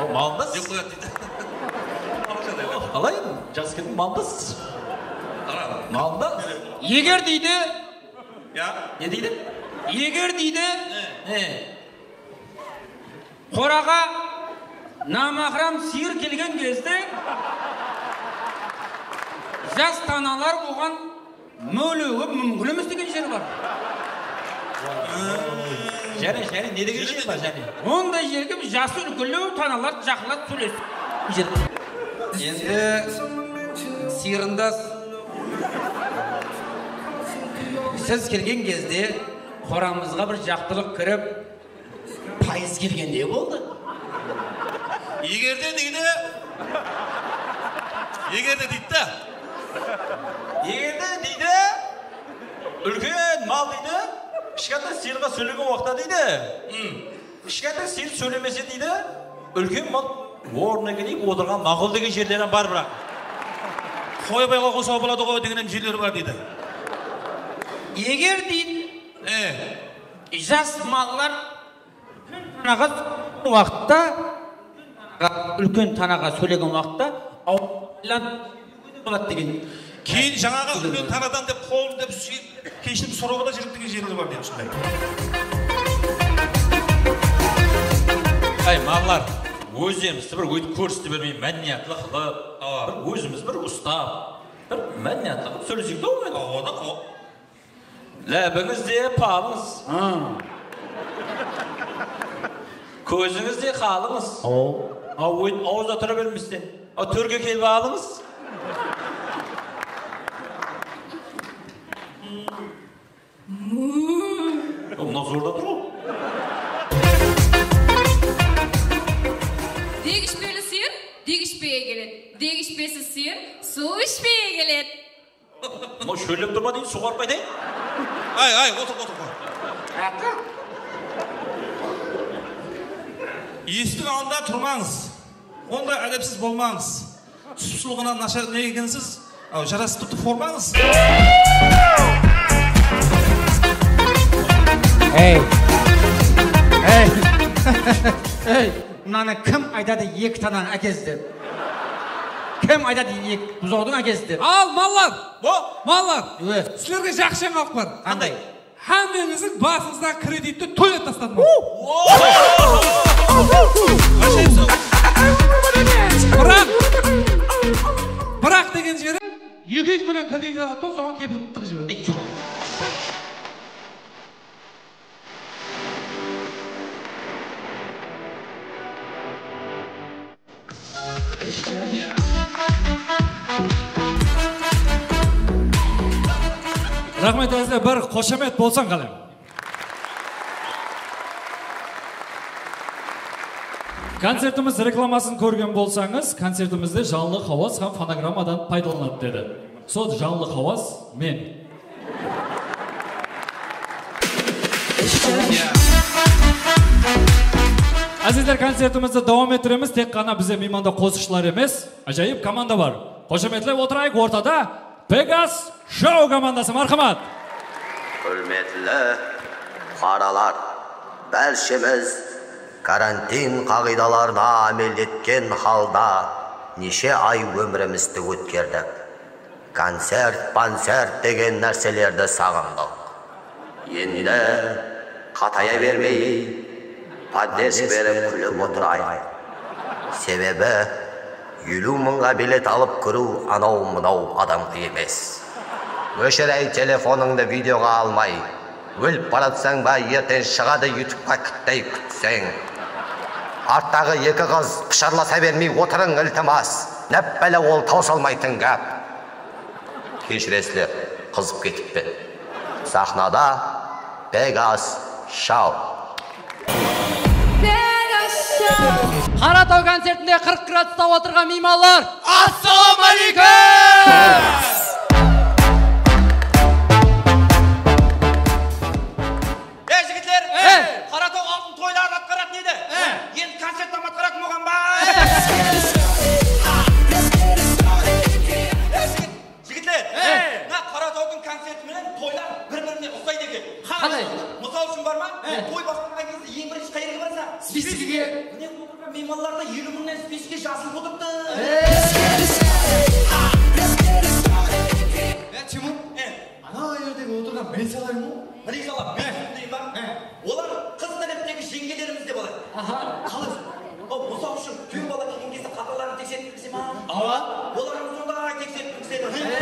O, maldas. Ne qoyadı deydi. Qalay? Jas keldiń, maldas. Qara. Maldas. Eger deydi. Ya. Ne deydi? Eger deydi. E. E. Qoraǵa namaxram sıyır kelgen gezde jas tanalar oǵan máwlewge múmkin emes degen jer bar. Jáne, jáne, ne degen jer bar, jáne? Onday jerge biz jası úlkenlew tanalar jaqınlap sóylesip jer. Endi sıyırındas, siz kelgen gezde qoramızǵa bir jaqtılıq kirip, payız kelgende boldı. Eger de deydi, eger de deydi da. Eger de deydi, úlken mal deydi, kishkentay sıyırǵa sóylegen waqıtta deydi. Hmm. Kishkentay sıyır sóylemese deydi, úlken mal ornına kelip otırǵan maqul degen jerler hám bar, biraq. Qoybayǵa qosawǵa boladı ǵoy degen hám jerler bar deydi. Eger deydi, e, jas mallar tanaǵa waqıtta, úlken tanaǵa sóylegen waqıtta, aylanıp boladı degen. Keyin jańaǵı úlken tanadan dep qolın dep súyip, keshirim sorawǵa da jerikpegen jerleri bar deydi usınday. Ay, mallar, ózlerimizdi bir óytip kórsetip bermey, mániyatlı qılıp, bir ózimiz bir ustap, bir mániyatlı qılıp sóylesek te bolmaydı. Awa da, awa. Lábińizdi palıńız. Kózińizdi qalıńız. Aw. Aw, óytip awızda tura bermesten. Aw, tórge kelip alıńız. Mınaw zorda tur ǵoy. Degishpeli sıyır degishpege keledi. Degishpesiz sıyır suw ishpege keledi. Mınaw shóllep turma deyin, suwǵarıp qaytayın. Ay, ay, otır, otır, otır. Esittiń aldında turmańız. Onday ádepsiz bolmańız. Túsip sulıǵına nashar ne ekensiz? Aw, jarasıp turıptı formańız. Ey! Ey! Ey! Mınanı kim aytadı eki tanań ákesi dep? Kim aytadı eki buzawdıń ákesi dep? Al, mallar! Bo? Mallar! Sizlerge jaqsı jańalıq bar. Qanday? Hámmeńizdiń basıńızdaǵı kreditti tólew tasladım. Biraq, biraq degen jeri eki júz million kredit aladı da, soǵan kepil qılıp jiberedi. Raxmet, Azizler, bir xoshamet bolsın, qálem. Koncertimiz reklamasın kórgen bolsańız, koncertimizde janlı hawaz hám fonogrammadan paydalanadı, dedi. Sol janlı hawaz men. Azizler, koncertimizdi dawam ettiremiz. Tek ǵana bizde miymanda qosıqshılar emes, ájayıp komanda bar. Xoshametlep otırayıq, ortada Pegas Show komandası, marhamat! Húrmetli fuqaralar, bárshemiz karantin qaǵıydalarına ámel etken halda neshe ay ómirimizdi ótkerdik. Koncert-pancert degen nárselerdi saǵındıq. Endi qataya bermey, poddesk berip kúlip otırayıq. Sebebi, eliw mıńǵa bilet alıp kiriw anaw-mınaw adamǵa emes. Óshir, áy, telefonıńdı videoǵa almay. Ólip baratsań ba, erteń shıǵadı, YouTubeqa kittey kútseń. Arttaǵı eki qız qısharlasa bermey otırıń, iltimas. Náppále, ol tawsalmaytın gáp. Keshiresizler, qızıp ketippen. Saxnada Pegas Show. Qarataw koncertinde qırq gradusta otırǵan miymanlar, assalawma áleykum! Ey, jigitler! Ey! Qarataw aldın toyların atqaratın edi. Ey! Endi koncerttan atqaratın bolǵan ba? Ey! Jigitler, ey! Mına Qaratawdıń koncerti menen toylar bir-birine uqsaydı eken. Qalay? Mısal ushın bar ma? Ey! Toy baslanǵan gezde eń birinshi qayerge barasań? Spiskige. Mine otırǵan miymanlar da eliw mıńnan spiske jazılıp otırıptı. Ey! Ya, Timur, ey! Ana jerdegi otırǵan Marizalar ma? Marizalar, men deyin ba? Ey! Olar qız táreptegi jeńgelerimiz dep aladı. Aha. Qalay? O, mısal ushın, kúyew bala kelgen gezde qatalardı tekserip kirgizedi ma? Awa. Olar hám sonday tekserip kirgizedi.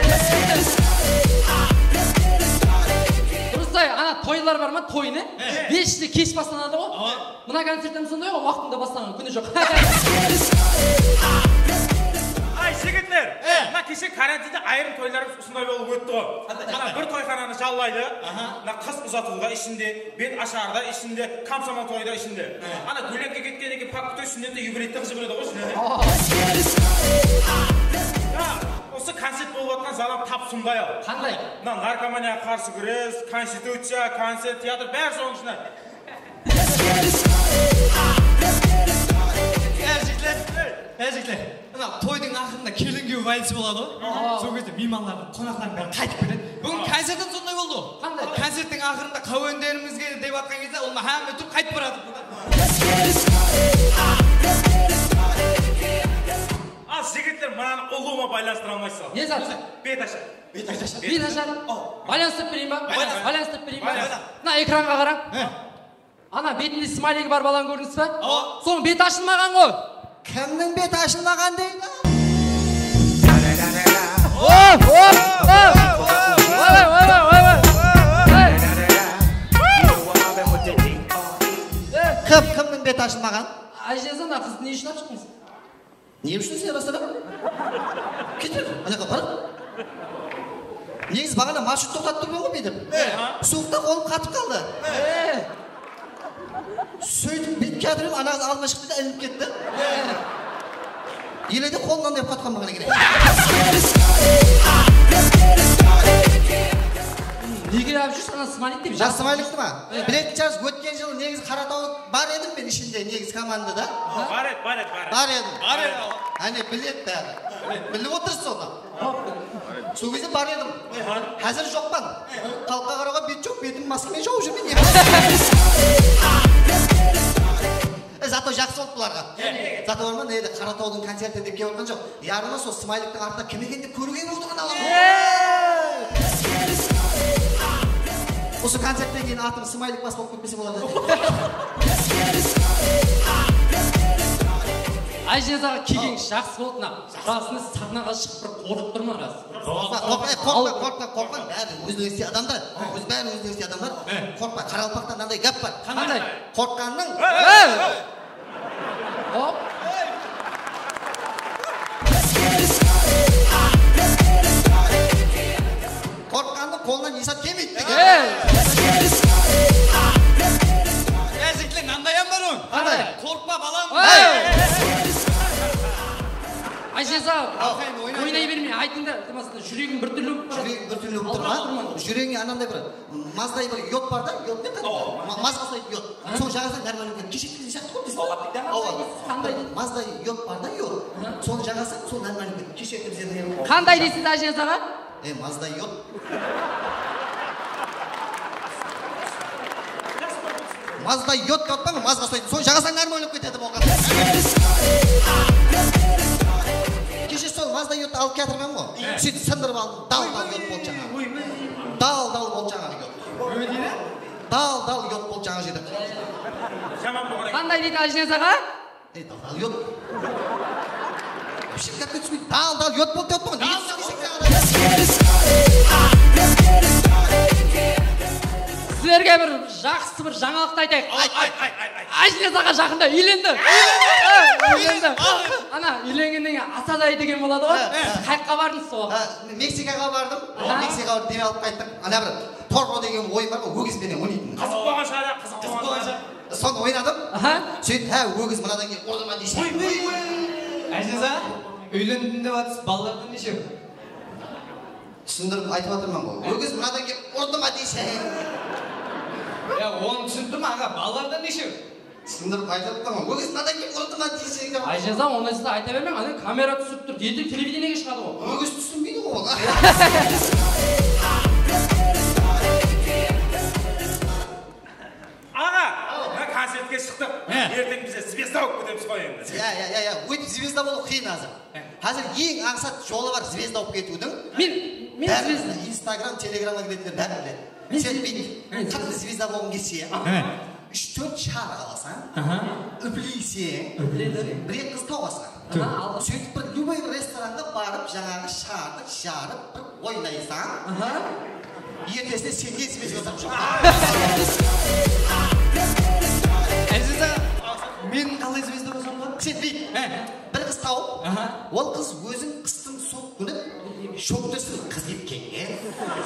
Durıs-ay, ana toylar bar ma, toy ne? He. Bes ishte kesh baslanadı ǵoy. Awa. Mına koncert hám sonday ǵoy, waqtında baslanǵan kúni joq. Ay, jigitler, mına keshe karantinde ayırım toylarımız usınday bolıp ótti ǵoy. Qanday? Ana bir toyxananı jallaydı. Aha. Mına qız uzatıwǵa ishinde, bet ashar da ishinde, komsomol toyı da ishinde. He. Ana gúllekke ketkennen keyin pak quta ishinde de yubiley tıǵıp jiberedi ǵoy ishine. Ya, usı koncert bolıp atırǵan zalam tap sonday al. Qanday? Mına narkomaniyaǵa qarsı gúres, konstituciya, koncert, teatr, bári sonıń ishine. Ey, jigitler! Ey, jigitler! Mına toydıń aqırında kelin kúyew valsi boladı ǵoy. Aha. Sol gezde miymanlardıń, qonaqlardıń bári qaytıp ketedi. Búgin koncertim sonday boldı ǵoy. Qanday? Koncerttiń aqırında qáwenderimizge dep atqan gezde, onnan hámme turıp qaytıp baratırdı da. Al, Jigitler, mınanı ulıwma baylanıstıra almaysız ba? Ne zat? Bet ashadı. Bet ashadı. Bet ashadı? Al. Baylanıstırıp bereyin ba? Baylanıs. Baylanıstırıp bereyin ba? Baylanıs. Mına ekranǵa qarań. He. Ana betinde smayligi bar balanı kórdińiz ba? Awa. Sonıń beti ashılmaǵan ǵoy. Kimniń beti ashılmaǵan deydi? Hop, hop, hop. Oy, oy, oy, oy, oy. Hey. Kim, kimniń beti ashılmaǵan? Ájiniyaz, ana qızdı ne ushın alıp shıqtıńız? Ne ushın sen rastan? Keter, ana jaqqa bar. Negizi baǵana marshrut toqtatıp turıp edi ǵoy buydep. Suwıqta qolım qatıp qaldı. Sóytip buytip kiyatırıp edim, ana qız aldıma shıqtı da ilinip ketti. Ele de qolımnan dep qatqan maǵan eken. Nege alıp júrsiz ana smaylik dep? Jas smaylikti ma? Biletin shıǵarsız, ótken jılı negizi Qaratawda bar edim men ishinde, negizi komandada. Bar edi, bar edi, bar edi. Bar edim. Bar edi. Áne, biledi bári. Bilip otırsız onı. Sol gezde bar edim. Házir joqpan. Xalıqqa qarawǵa bet joq, betim maska menen jawıp júrmen. E, zato jaqsı boldı bularǵa. Zato bar ma, ne edi, Qaratawdıń koncertine dep kelip atqan joq. Yarımı sol smayliktiń artına kim ekendi kóriwge bolıp turǵan adam. Usı koncertten keyin atım smaylik bas bolıp ketpese boladı. Ájiniyaz aǵa, kelgenińiz jaqsı boldı. Mına, rasında saxnaǵa shıǵıp bir qorqıp turman, ras. Qorqpa, qorqpa, qorqpa, qorqpa, qorqpa. Bári ózine isley adamlar. Óz, bári ózine isley adamlar. Qorqpa, qaraqalpaqta mınanday gáp bar. Qanday? Qorqqannıń. Hop. Qorqqannıń qolına ne zat kelmeydi degen. Ey! Ya, jigitler, mınanday hám bar oń. Qanday? Qorqpa, balam. Ey! Ájiniyaz aǵa, oynay bermey, aytıń da, iltimastan, júregim bir túrli bolıp baradı. Júregim bir túrli bolıp tur ma? Júregińe ananday bir mazday bir yod bar da, yod ne qádi? Ma-, mazǵa usaydı yod. Sonı jaǵasań, normalno keshirip ketedi, jattı ǵoy, bilesiz ba? Awa. Qanday deysiz? Mazday yod bar da, yod. Sonı jaǵasań, sol normalno keshirip ketedi. Qanday deysiz, Ájiniyaz aǵa? E, mazday yod. Mazday yod, yod pa, mazǵa usaydı. Sonı jaǵasań, normalno ketedi bolǵan. Keshe sol mazday yodtı alıp kiyatırman ǵoy. Sóytip sındırıp aldım. Dal-dal yod boldı jańaǵı. Dal-dal boldı jańaǵı yod. Dal-dal yod boldı jańaǵı jerde. Qanday deydi, Ájiniyaz aǵa? Ey, dal-dal yod. Вообще gáp túspeydi. Dal-dal yod boldı dep atırman ǵoy. Sizlerge bir jaqsı bir jańalıqtı aytayıq. Ayt, ayt, ayt, ayt, ayt. Ájiniyaz aǵa jaqında úylendi. Úylendi. Úylendi. Ana, úylengennen keyin asabay degen boladı ǵoy. Siz qayaqqa bardıńız sol waqıtta? Ha, Meksikaǵa bardım. Aha. Meksikaǵa barıp dem alıp qayttıq. Ana bir torro degen oyın bar ǵoy, ógiz benen oynaytın. Qızıq bolǵan shıǵar, qızıq bolǵan shıǵar. Sonı oynadım. Aha. Sóytip, há, ógiz mınadan keyin urdı ma deyseń. Ájiniyaz aǵa, úylendim dep atırsız, balalardan neshew? Túsindirip aytıp atırman ǵoy. Ógiz mınadan keyin urdı ma deyseń. Ya, onı túsindim, aǵa, balalardan neshew? Túsindirip aytıp atırman ǵoy. Ógiz mınadan keyin urdı ma deyseń. Ájiniyaz aǵa, onday sizler ayta bermeń, ana kamera túsirip tur, erteń televideniege shıǵadı ǵoy. Ógiz túsinbeydi ǵoy ol. Aǵa, mına koncertke shıqtıq. Erteń biz zvezda bolıp ketemiz ǵoy endi. Ya, ya, ya, ya. Óytip zvezda bolıw qıyın házir. Házir eń ańsat jolı bar zvezda bolıp ketiwdiń. Men, men zvezda. Instagram, Telegramǵa kirediler, bári biledi. Sen buyt, qattı zvezda bolǵıń kelse, ya. Úsh-tórt shar alasań, úpleyseń, bir-eki qız tabasań. Sóytip bir любой bir restoranǵa barıp, jańaǵı shardı jarıp bir oynaysań. Ertesine sen de zvezda bolıp shıǵasań. Áziza, men qalay zvezda bolsam boladı? Sen buyt. Bir qız tawıp, ol qız ózin qıstıń suwıq kúni shóktirsin qızgetkenge.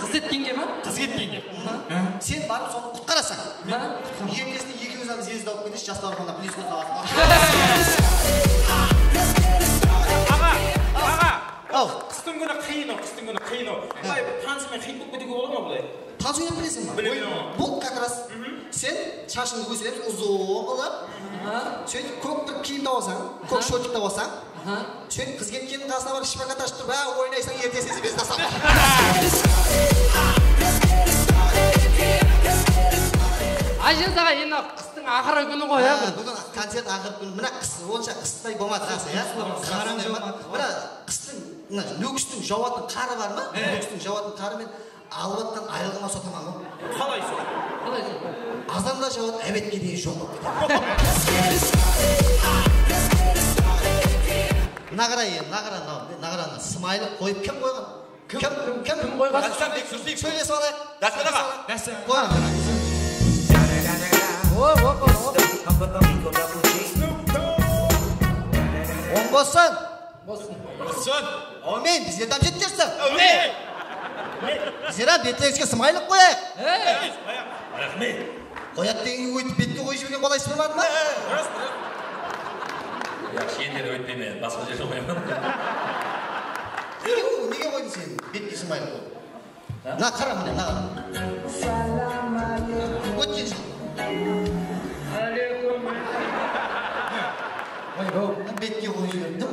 Qızgetkenge ma? Qızgetkenge. Sen barıp sonı qutqarasań. Ertesine ekewińiz hám zvezda bolıp ketesiz, jaslar ornına plyuska talasız. Aǵa, aǵa. Qıstıń kúni qıyın-aw, qıstıń kúni qıyın-aw. Bılay bir tanısımen xit bolıp ketiwge bola ma bılay? Tanıs oynap bileseń ba? Bilemen. Oy, boldı, как раз. Sen shashıńdı ósiremiz, uzın qılıp. Sóytip kók bir kiyim tabasań, kók shotik tabasań. Sóytip qızgetkeniń qasına barıp shpagata ashıp turıp, há, oynaysań, ertesine zvezda sap. Ájiniyaz aǵa, endi qıstıń Aqırǵı kúni ǵoy, ya. Ha, búgin koncert aqırǵı kúni. Mına qıs, onsha qıstay bolmadı, rası, ya? Qıstay bolmadı. Mına qıstıń, jawatın qarı bar ma? He. Nókistiń jawatın qarı menen alıp atqan aylıǵıma sotaman ǵoy. Qalay sol? Qalay sol? Azanda jawat, ábetke deyin joq bolıp ketedi. Naǵara, naǵara, naǵaranı smaylik qoyıp kim qoyǵan? Kim, kim, kim qoyǵan? Dástanbek Durdiyev. Sóylesip alayıq. Dástanbek aǵa. Dástanbek. Qoyıń. Oń bolsın. Bolsın. Bolsın. Áwmiyin, bizlerdi ham jetkersin. Áwmiyin. Bizler ham betlerimizge smaylik qoyayıq. Ey! Raxmet. Qoyadı degenge óytip betke qoyıp jibergen bala esitpedim ba? Yaqshı, endi óytpeymen, basqa jerde qoyaman. Nege, nege qoydıń sen betke smaylik qoyıp? Mına qara, mına, mına qara. Ótken jıl. Betke qoyıp jiberdim.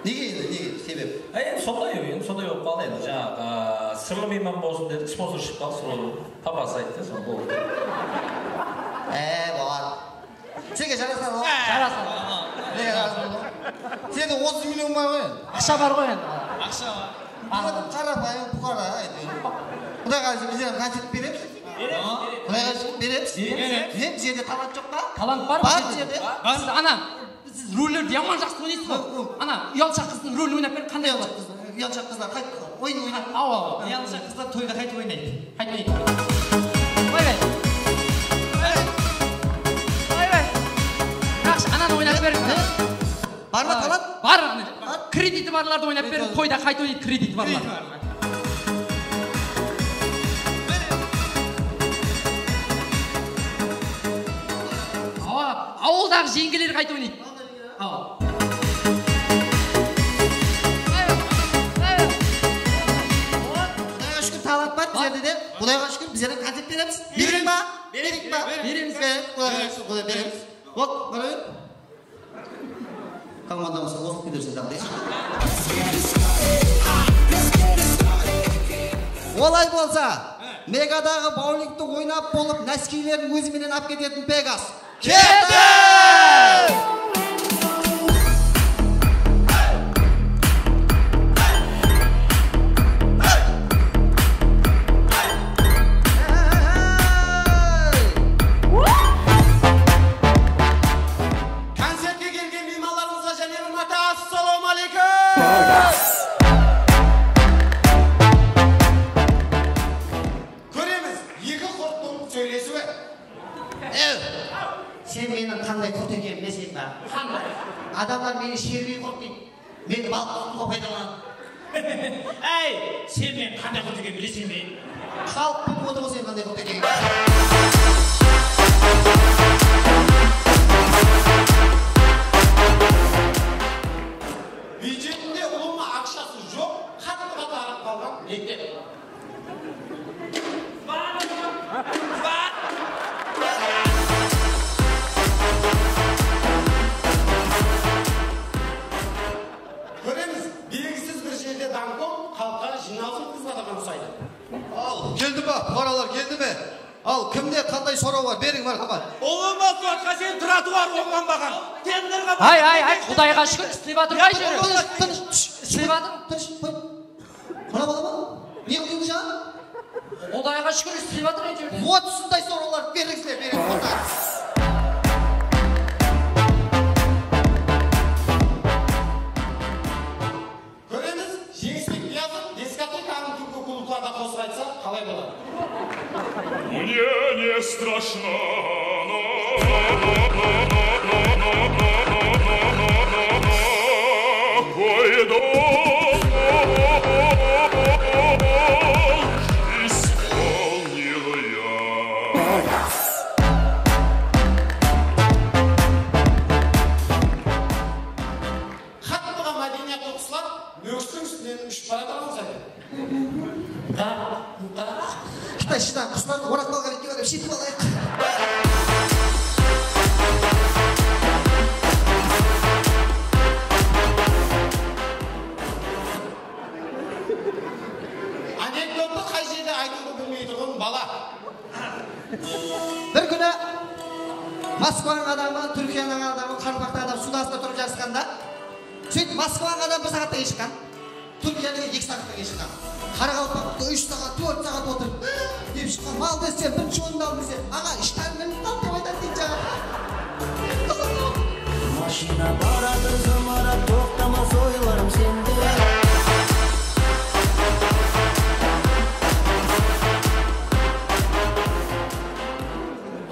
Nege endi, nege, sebep? Á, endi sonday, endi sonday bolıp qaldı endi. Jańaǵı, a, Sırlı miyman bolsın dedik, sponsor shıǵıp qaldı, sonı papası ayttı, sonı boldı. Á, baba. Senge jarasadı ǵoy. Jarasadı. Nege jarasadı ǵoy? Sende otız million bar ǵoy endi. Aqsha bar ǵoy endi. Aqsha bar. Biz qarapayım, puqara, áytewir. Qudayǵa shúkir, bizler koncert beremiz. Beremiz. Qudayǵa shúkir, beremiz. Beremiz. Ne, bizlerde talant joq pa? Talant bar bizlerde. Bar. Siz ana, siz rollerdi yaman jaqsı oynaysız ǵoy. Hı, hı. Ana, uyalshaq qızdıń rolin oynap beriń, qanday boladı? Uyalshaq qızlar, qayt, oyın oynap. Awa, awa. Uyalshaq qızlar toyda qaytıp oynaydı. Qaytıp oynaydı. Bay bay. Bay bay. Yaqshı, ananı oynap beriń. Bar ma talant? Bar, ana. Krediti barlardı oynap beriń, toyda qaytıp oynaydı krediti barlar. Awa, awıldaǵı jeńgeler qaytıp oynaydı. Awa. Qudayǵa shúkir, talant bar bizlerde de. Qudayǵa shúkir, bizler de koncert beremiz. Bereyik pa? Bereyik pa? Beremiz. Beremiz, Qudayǵa shúkir, Quday beremiz. Ot, qarayın. Komandamız ozıp ketirseń, taqdıyır. Olay bolsa, Megadaǵı bowlingti oynap bolıp, náskiylerin ózi menen alıp ketetin Pegas. Ketti! Koncertke kelgen miymanlarımızǵa jáne bir márte assalamu aleykum! Kóremiz, eki qurttıń sóylesiwi. Ew, sen meniń qanday qurt ekenin bileseń ba? Qanday? Adamlar meni sherbiy qurt deydi. Meni balıq tutıwǵa paydalanadı. Áy, sen meniń qanday qurt ekenin bileseń be? Xalıq bilip otır ǵoy sen qanday qurt ekenin. Byudjetinde ulıwma aqshası joq, qattıǵa tarıp qalǵan mektep. Kóremiz, belgisiz bir jerde domkom xalıqqa jıynalıs ótkizip atırǵan usaydı. Al, keldi ma? Puqaralar keldi me? Al, kimde qanday soraw bar? Beriń, márhamat. Ulıwma sotqa sheyin trotuar ońlanbaǵan. Tenderge. Ay, ay, ay, Qudayǵa shúkir, islep atır ǵoy. Tınısh, tınısh, tınısh. Islep atır. Tınısh, tınısh. Mına bala ma? Ne qıldı jańa? Qudayǵa shúkir, islep atır áytewir. Вот usınday sorawlardı berińizler, beriń. Kóremiz, Jeńisbek Niyazov diskotekanıń kúngi klublarda qosıq aytsa qalay boladı? Мне не страшно, но пойду исполнил я. Qattıǵa mádeniyatlı quslar Nókistiń ústinen ushıp baratırǵan sayadı. Qıtay shıdan quslardı oraqpaǵan ekew dep shetip alayıq. Anekdottı qay jerde aytıwdı bilmeytuǵın bala. Bir kúni Moskvanıń adamı, Túrkiyanıń adamı, qaraqalpaqtıń adamı suwdıń astında turıp jarısqanda, sóytip Moskvanıń adamı bir saattan keyin shıqqan. Túrkiyanıń eki saattan keyin shıqqan. Qaraqalpaqtı úsh saat, tórt saat otırıp, dep shıqqan. Mal dese, birinshi orındı aldı dese, aǵa, ishtan minip qaldı dep aytadı deydi jaǵa. Mashina baratır zımarap, toqtamas oylarım sende.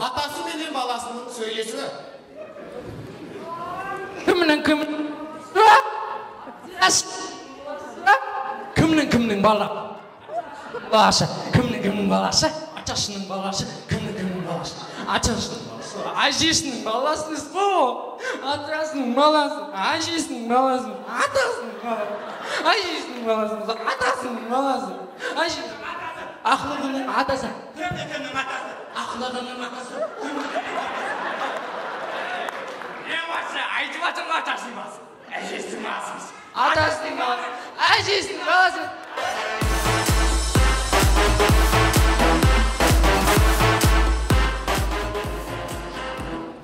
Atası menen balasınıń sóylesiwi. Kimniń kim? Kimniń kimniń bala? Balası. Kimniń kimniń balası? Atasınıń balası. Kimniń kimniń balası? Atasınıń balası. Ájesiniń balası emes qo. Atasınıń balası. Ájesiniń balası. Atasınıń balası. Ájesiniń balası. Atasınıń balası. Ájesiniń atası. Aqlıǵınıń atası. Kimniń kimniń atası? Aqlıǵınıń atası. Kimniń kimniń atası? Ne barsa, aytıp atırma atasınıń balası. Ájesiniń balası. Atasınıń balası. Ájesiniń balası.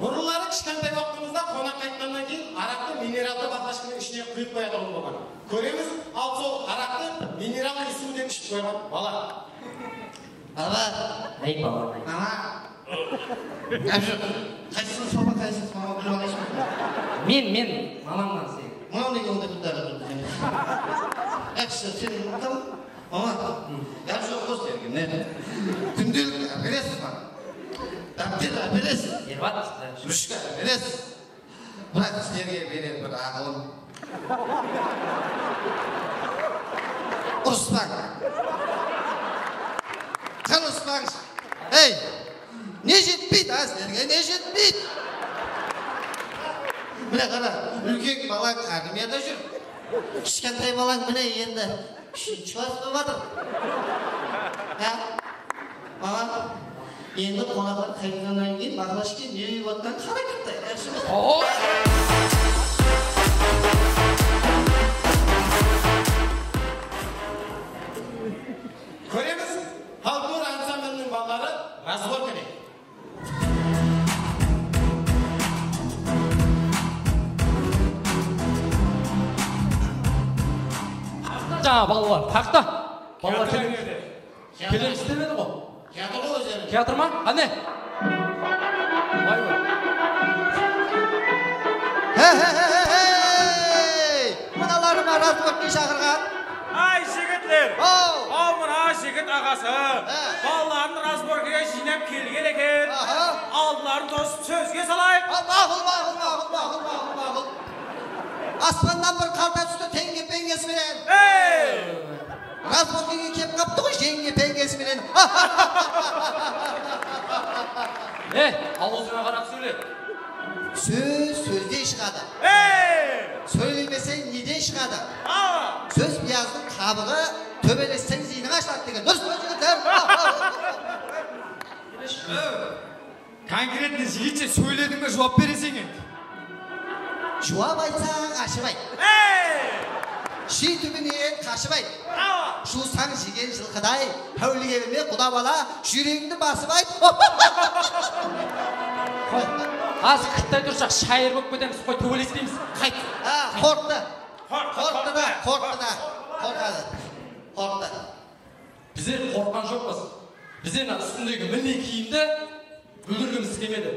Burınları kishkentay waqtımızda qonaq qaytqannan keyin araqtı mineraldı baqlashkanıń ishine quyıp qoyatuǵın bolǵan. Kóremiz, al sol araqtı mineral iyisi menen iship qoyǵan bala. Baba. Ey, baba. Mama. Gáp joq. Qaysısın soba, qaysısın mama, bilip alayınshı. Men, men, mamańnan sen. Mınaw nege onday qılıp turdı? Yaqshı, sen mınaw. Mama. Gáp joq, qos derken, ne? Kúndelik áperesiz ba? Dápter áperesiz. Berip atırmız da. Ruchka áperesiz. Biraq sizlerge berer bir aǵılım. Urıspań. Qırıspań. Ey, ne jetpeydi, a, sizlerge ne jetpeydi? Mine qara, úlken balań armiyada júr. Kishkentay balań mine endi úshinshi klass bolıp atır. Há? Aǵa, endi qonaqlar qaytqannan keyin baqlashka ne uyıp atqan qara kipti, yaqshı ma? Kóremiz, folklor ansambliniń balaları razborka deydi. Jańa balalar, taqta. Balalar keledi. Kelemiz demedi ǵo. Teatr ǵo ózleri. Teatr ma? Qáne? Vay, vay. He, he, he, he, hey! Mınaları ma razborkaǵa shaqırǵan? Ay, jigitler! Aw! Aw, mına jigit aǵası. He. Balaların razborkaǵa jıynap kelgen eken. Aha. Aldıların tosıp sózge salayıq. Al, maqul, maqul, maqul. Aspannan bir qarta tústi teńge-peńgesi menen. Hey! Razborkaǵa kelip qaptı ǵoy, jeńge-peńgesi menen. Eh, awzıńa qarap sóyle. Sóz sózden shıǵadı. Hey! Sóylemeseń, neden shıǵadı? Awa! Sóz piyazdıń qabıǵı, tóbelesseń, ziyniń ashıladı degen. Durıs pa, jigitler? Konkretno jigitshe sóylediń be, juwap bereseń endi. Juwap aytsań, ashıp ayt. Hey! Shiy túbinen qashıp ayt. Awa! Juwsań jegen jılqıday, háwlege berme, quda bala, júregińdi basıp ayt. Házir kúttay turshaq, shayır bolıp ketemiz, qoy, tóbelespeymiz. Qayt. Ha, qorqtı. Qorqtı da, qorqtı da. Qorqadı. Qorqtı. Bizler qorqqan joqpız. Bizler mına ústindegi milliy kiyimdi búldirgimiz kelmedi.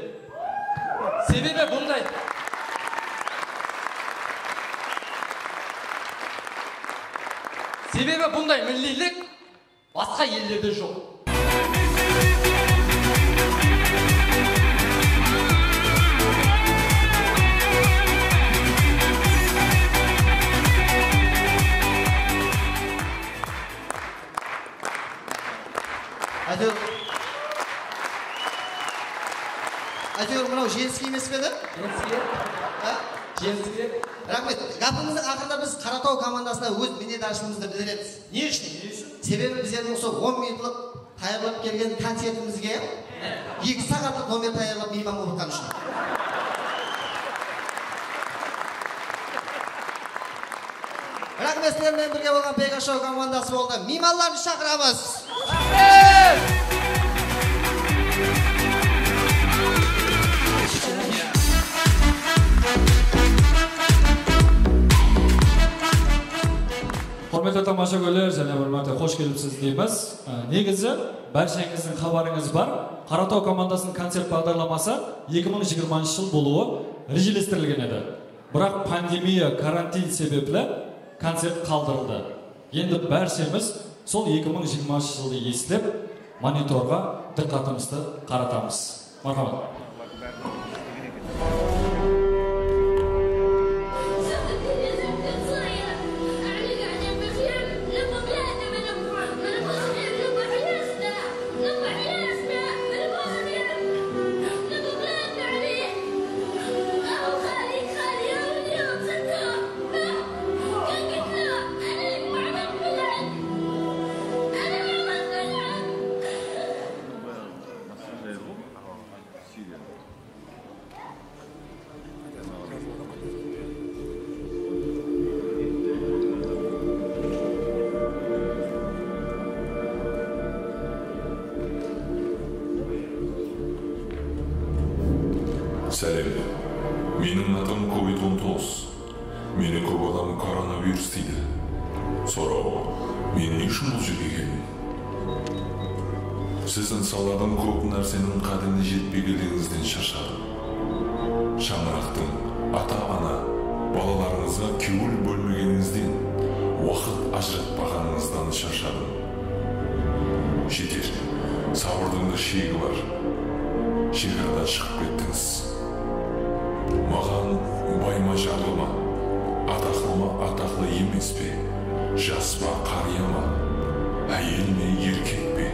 Sebebi bunday, sebebi bunday milliylik basqa ellerde joq. Áytewir, áytewir, mınaw jeniske emes pe edi? Jeniske. Ha? Jeniske. Raxmet. Gápimizdiń aqırında biz Qarataw komandasına óz minnetdarshılıǵımızdı bildiremiz. Ne ushın? Sebebi bizlerdiń usı on minutlıq tayarlap kelgen koncertimizge eki saatlıq nomer tayarlap miyman bolıp atqanı ushın. Raxmet, sizler menen birge bolǵan Pega Show komandası boldı. Miymanlardı shaqıramız. Raxmet! Húrmetli tamashagóyler, jáne bir márte xosh kelipsiz deymiz. Á, negizi, bársheńizdiń xabarıńız bar. Qarataw komandasınıń koncert baǵdarlaması eki mıń jigirmanshı jıl bolıwı rejelestirilgen edi. Biraq pandemiya, karantin sebepli koncert qaldırıldı. Endi bárshemiz sol eki mıń jigirmanshı jıldı eslep, monitorǵa dıqqatımızdı qaratamız. Marhamat. Sálem. Meniń atım kovid on toǵız. Meni kóp adam koronavirus deydi. Soraw, men ne ushın bul jerge keldim? Siz insanlardıń kóp nárseniń qádirine jetpegenligińizden sharshadım. Shańaraqtıń, ata-ana, balalarıńızǵa kewil bólmegenińizden, waqıt ajıratpaǵanıńızdan sharshadım. Jeter, sabırdıń da shegi bar. Shegaradan shıǵıp kettińiz. Maǵan bay ma, jarlı ma, ataqlı ma, ataqlı emes pe, jas pa, qariya ma, háyel me, erkek pe,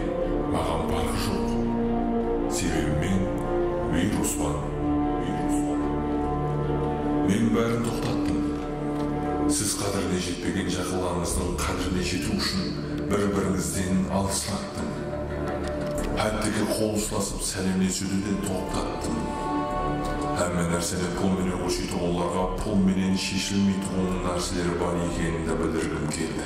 maǵan parqı joq. Sebebi men viruspan, viruspan. Men bárin toqtattım. Siz qádirine jetpegen jaqınlarıńızdıń qádirine jetiw ushın bir-birińizden alıslattım. Hátteki qol uslasıp sálemlesiwdi de toqtattım. Hámme nárseni pul menen ólsheytuǵınlarǵa pul menen sheshilmeytuǵın nárseler bar ekenin de bildirgim keldi.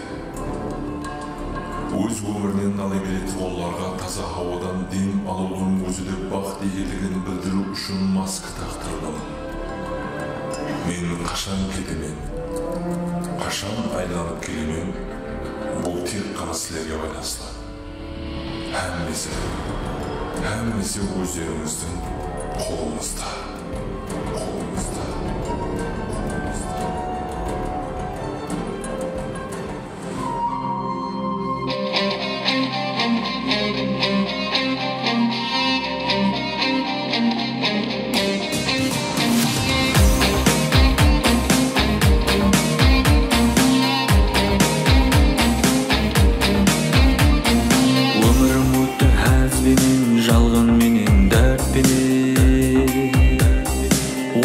Óz ómirinen nalay beretuǵınlarǵa taza hawadan dem alıwdıń ózi de baxıt ekenligin bildiriw ushın maska taqtırdım. Men qashan ketemen, qashan aylanıp kelemen, bul tek ǵana sizlerge baylanıslı. Hámmesi, hámmesi ózlerińizdiń qolıńızda. Qolıńızda. Qolıńızda. Ómirim ótti ház benen, jalǵan menen, dárt penen.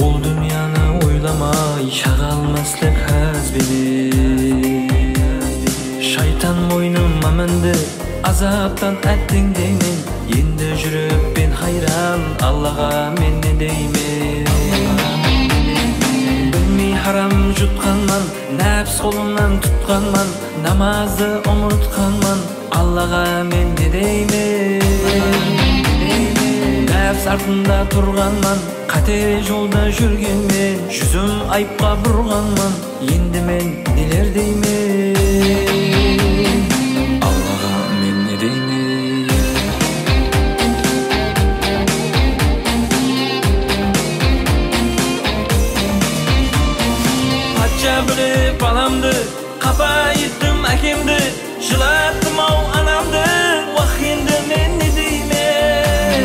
Ol dúnyanı oylamay, shaǵa almaslık ház benen. Shaytan moynıma mindi, azaptan átteń deymen. Endi júrekken hayran, Allaǵa men ne deymen? Bilmey haram jutqanman, nápis qolınan tutqanman, namazdı umıtqanman, Allaǵa men ne deymen? Nápis artında turǵanman, qáte jolda júrgenmen, júzim ayıpqa burǵanman, endi men neler deymen? Allaǵa men ne deymen? Patsha bilip anamdı, qapa ettim ákemdi, jılattım-aw anamdı, wah, endi men ne deymen?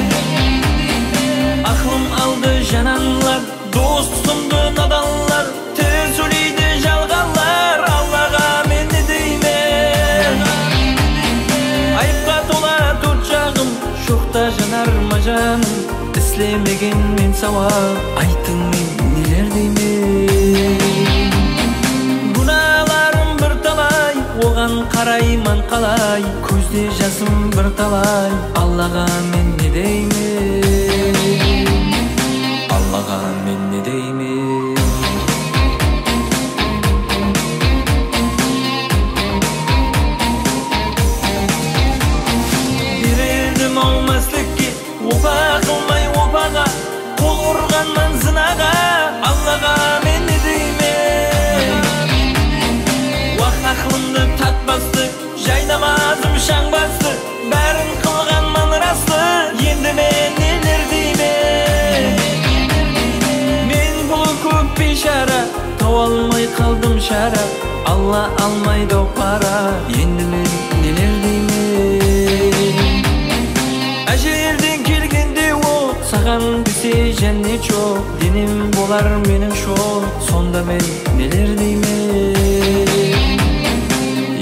Aqılım aldı jananlar, dos tutundı nadanlar, til sóyleydi jalǵanlar, Allaǵa men ne deymen? Ayıpqa tola tórt jaǵım, joqta janar ma janım. Islemegen men sawap, aytıń men neler deymen? Gúnalarım bir talay, oǵan qarayman qalay? Kózde jasım bir talay, Allaǵa men ne deymen? Allaǵa men ne deymen? Berildim aw máslikke, opa qılmay opaǵa, qol urǵanman zınaǵa, Allaǵa men ne deymen? Wah, aqılımdı Almaydı para, endi men neler deymen? Áje elden kelgende o, saǵan dese jánnet joq, denem bolar meniń shor, sonda men neler deymen?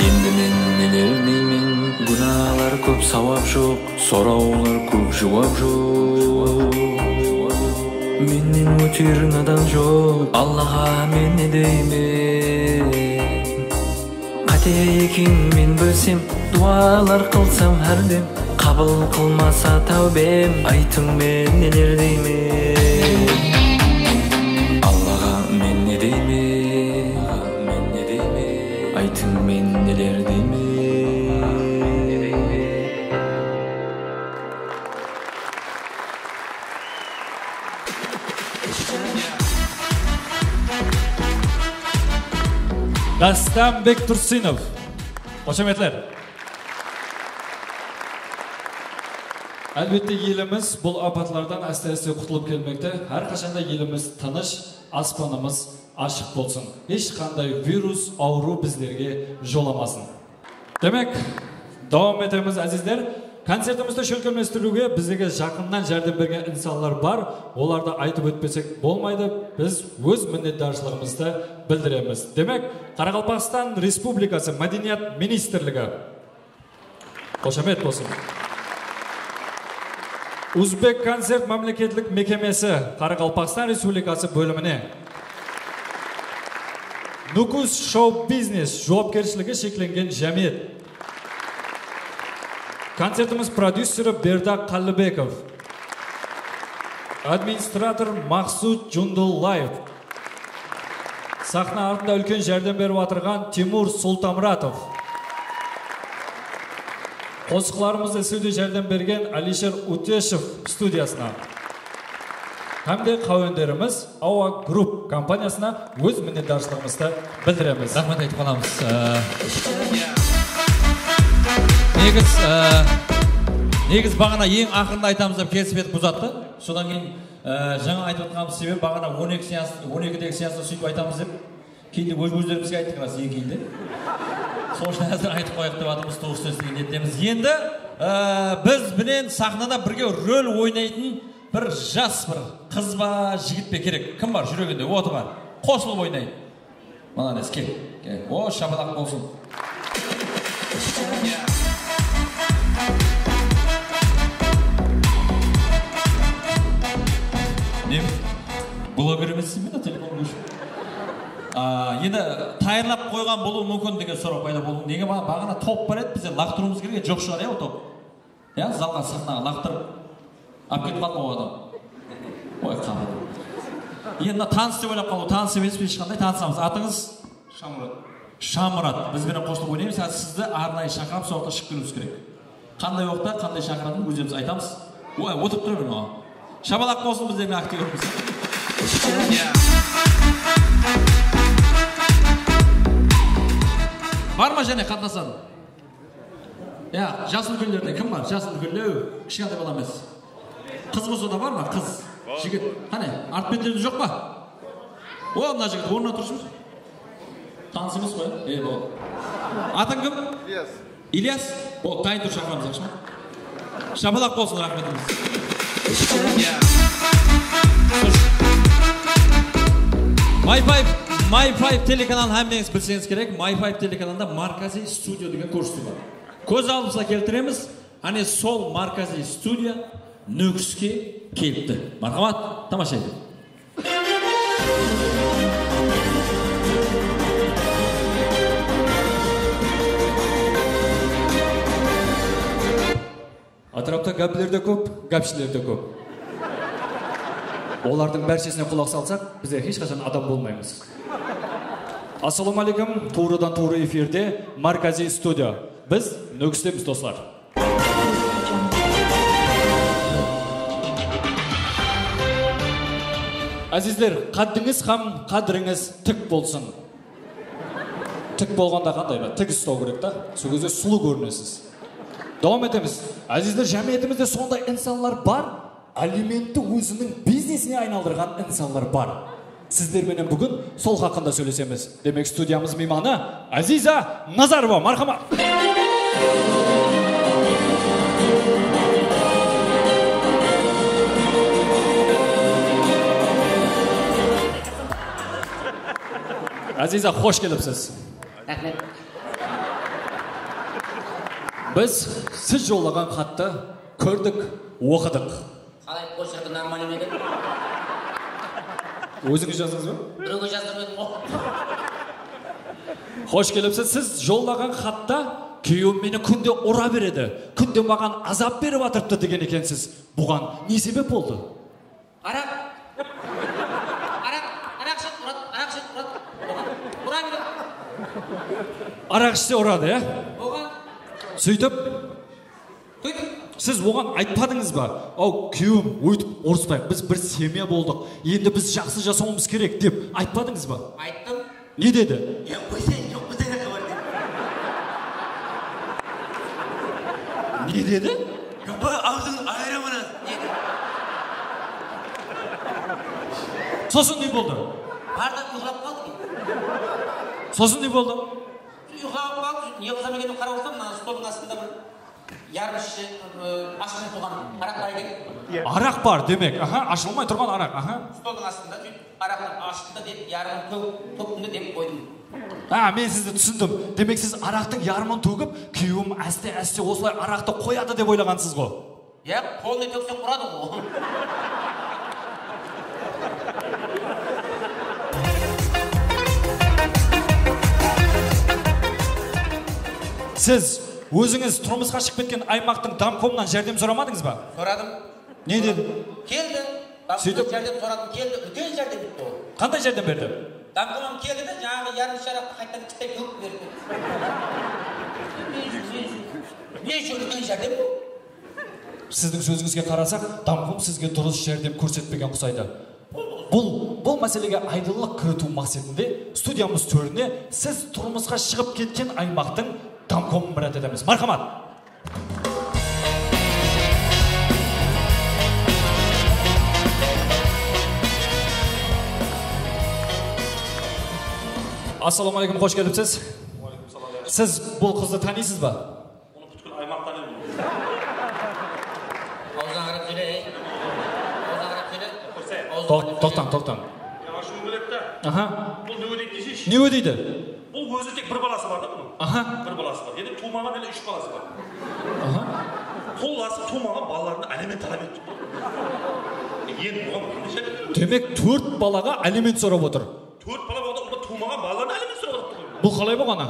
Endi men neler deymen? Gúnalar kóp, sawap joq, sorawlar kóp, juwap joq. Mennen óter nadan joq, Allaǵa men ne deymen? Qáte eken men bilsem, duwalar qılsam hár dem, qabıl qılmasa táwbem, aytıń men neler deymen? Allaǵa men ne deymen? Men ne deymen? Aytıń men neler deymen? Dástan Bektursınov. Xoshametler. Álbette, elimiz bul apatlardan áste-áste qutılıp kelmekte. Hár qashanda elimiz tınısh, aspanımız ashıq bolsın. Hesh qanday virus, awırıw bizlerge jolamasın. Demek, dawam etemiz, ázizler. Koncertimizdi shólkemlestiriwge bizlerge jaqınnan járdem bergen insanlar bar. Olardı aytıp ótpesek bolmaydı. Biz óz minnetdarshılıǵımızdı bildiremiz. Demek, Qaraqalpaqstan Respublikası Mádeniyat ministrligi. Xoshamet bolsın. Uzbekkoncert mámleketlik mekemesi Qaraqalpaqstan Respublikası bólimine. Nukus shou-biznes juwapkershiligi sheklengen jámiyet. Koncertimiz prodyuseri Berdaq Qallibekov. Administrator Maqsud Jundullaev. Saxna artında úlken járdem berip atırǵan Timur Sultamuratov. Qosıqlarımızdı islewde járdem bergen Alisher Uteshev studiyasına. Hám de qáwenderimiz Awa Group kompaniyasına óz minnetdarshılıǵımızdı bildiremiz. Raxmet aytıp qalamız. Ee, negiz, ee, negiz baǵana eń aqırında aytamız dep kelisip edik bul zattı. Sodan keyin, ee, jańa aytıp atqanımız sebebi baǵana on eki seans, on ekidegi seansta sóytip aytamız dep, keyin de óz-ózlerimizge ayttıq, ras, ekeyin de. Sonıń ushın házir aytıp qoyayıq dep atırmız, toǵız sóz degen niyettemiz. Endi, ee, biz benen saxnada birge rol oynaytın bir jas, bir qız ba, jigit pe kerek? Kim bar júreginde odı bar? Qosılıp oynayın. Malades, kel, kel. O, shapalaq bolsın. Ne? Bloger emesseń be, telefon óship? A, endi tayarlap qoyǵan bolıwı múmkin degen soraw payda boldı. Nege ba-, baǵana top bar edi, bizler laqtırıwımız kerek edi, joq shıǵar, ya, o top? Ya, zalǵa, saxnaǵa laqtırıp alıp ketip qaldı ǵoy adam. Oy, qapı. Endi mına tanıs dep oylap qaldı, tanıs emes pe, hesh qanday. Tanısamız. Atıńız? Shamurat. Shamurat. Biz benen qosılıp oynaymız. Házir sizdi arnayı shaqırıp, sol waqıtta shıǵıp keliwińiz kerek. Qanday waqıtta, qanday shaqıratın ózlerimiz aytamız. Oy, otırıp tura beriń oǵan. Shapalaq bolsın bizlerdiń aktyorımız. Bar ma jáne qatnasadı? Ya, jas úlkenlerden kim bar? Jas úlkenlew, kishkentay bala emes. Qız bolsa da bar ma? Qız, jigit. Qáne, art betlerde joq pa? O, mına jigit, ornına turshı. Tanıs emes ǵoy, ya? E, bol. Atıń kim? İlyas. İlyas? Bol, tayın tur, shaqıramız, yaqshı ma? Shapalaq bolsın, raxmetimiz. My Five, My Five telekanalın hámmeńiz bilseńiz kerek, My Five telekanalında Markaziy studio degen kórsetuv bar. Kóz aldımızǵa keltiremiz, áne, sol Markaziy studio Nókiske kelipti. Marhamat, tamasha etiń. Átirapta gápler de kóp, gápshiler de kóp. Olardıń bárshesine qulaq salsaq, bizler hesh qashan adam bolmaymız. Assalawma áleykum, tuwrıdan tuwrı efirde Markaziy studio. Biz Nókistemiz, doslar. Ázizler, qáddińiz hám qádirińiz tik bolsın. Tik bolǵanda qanday, bir tik uslaw kerek ta. Sol gezde sulıw kórinesiz. Dawam etemiz. Ázizler, jámiyetimizde sonday insanlar bar, alimentti óziniń biznesine aynaldırǵan insanlar bar. Sizler menen búgin sol haqqında sóylesemiz. Demek, studiyamız miymanı Aziza Nazarova, marhamat. Aziza, xosh kelipsiz. Raxmet. Biz siz jollaǵan xattı kórdik, oqıdıq. Qalay, pochırkı normalnıy ma eken? Ozińiz jazdıńız ba? Birewge jazdırmadım ǵoy. Xosh kelipsiz. Siz jollaǵan xatta kúyewim meni kúnde ura beredi, kúnde maǵan azap berip atırıptı degen ekensiz. Buǵan ne sebep boldı? Araq. Araq, araq ishedi, uradı, araq ishedi, uradı. Ura beredi. Araq ishse uradı, ya? Oǵan. Sóytip? Sóytip. Siz oǵan aytpadıńız ba? Aw, kúyewim, óytip urıspayıq, biz bir semya boldıq. Endi biz jaqsı jasawımız kerek, dep aytpadıńız ba? Ayttım. Ne dedi? Joq, qoysay, joq, bizde de xabar ber. Ne dedi? Joq, awzıń ayıraman. Sosın ne boldı? Barda uyqılap qaldı. Sosın ne boldı? Uyqılap qaldı, ne qılsam eken dep qarap otırsań, mına stoldıń astında bir yarım sheshe, ı, ashılmay turǵan araq bar eken. Araq bar, demek, aha, ashılmay turǵan araq, aha. Stoldıń astında sóytip araqtı ashıptı dep, yarımın tóg-, tóktim de dep qoydım. Ha, men sizdi túsindim. Demek, siz araqtıń yarımın tógip, kúyewim áste-áste osılay araqtı qoyadı dep oylaǵansız ǵo. Ya, polnıy tókseń uradı ǵo. Siz ózińiz turmısqa shıǵıp ketken aymaqtıń domkomınan járdem soramadıńız ba? Soradım. Ne dedi? Keldi. Domkomnan járdem soradım, keldi. Úlken járdem etti ol. Qanday járdem berdi? Domkomım keldi de, jańaǵı yarım sheshe araqtı qaytadan kislep júwip berdi. Ne ushın, ne ushın? Ne ushın úlken járdem bul? Siziń sózińizge qarasaq, domkom sizge durıs járdem kórsetpegen qusaydı. Bul, bul máselege aydıllıq kiritiw maqsetinde studiyamız tórine siz turmısqa shıǵıp ketken aymaqtıń domkomın mirát etemiz. Marhamat! Assalawma aleykum, xosh kelipsiz. Siz bul qızdı tanıysız ba? Onı pútkil aymaqtan edim. Awzına qarap sóyle, ey. Awzına qarap sóyle. Qoysay. Awzına qarap sóyle. Toq-, toqtań, toqtań. Ya, ashıwım keledi da. Aha. Bul ne ódeydi deseyshi? Ne ódeydi? Bul ózi tek bir balası bar da bunıń. Aha. Bir balası bar. Ele tuwmaǵan ele úsh balası bar. Aha. Qullası tuwmaǵan balalarına aliment talap etip tur. Endi buǵan qanday járdem? Demek, tórt balaǵa aliment sorap otır. Tórt bala bolǵanda, onda tuwmaǵan balalarına aliment sorap otır. Bul qalay bolǵanı?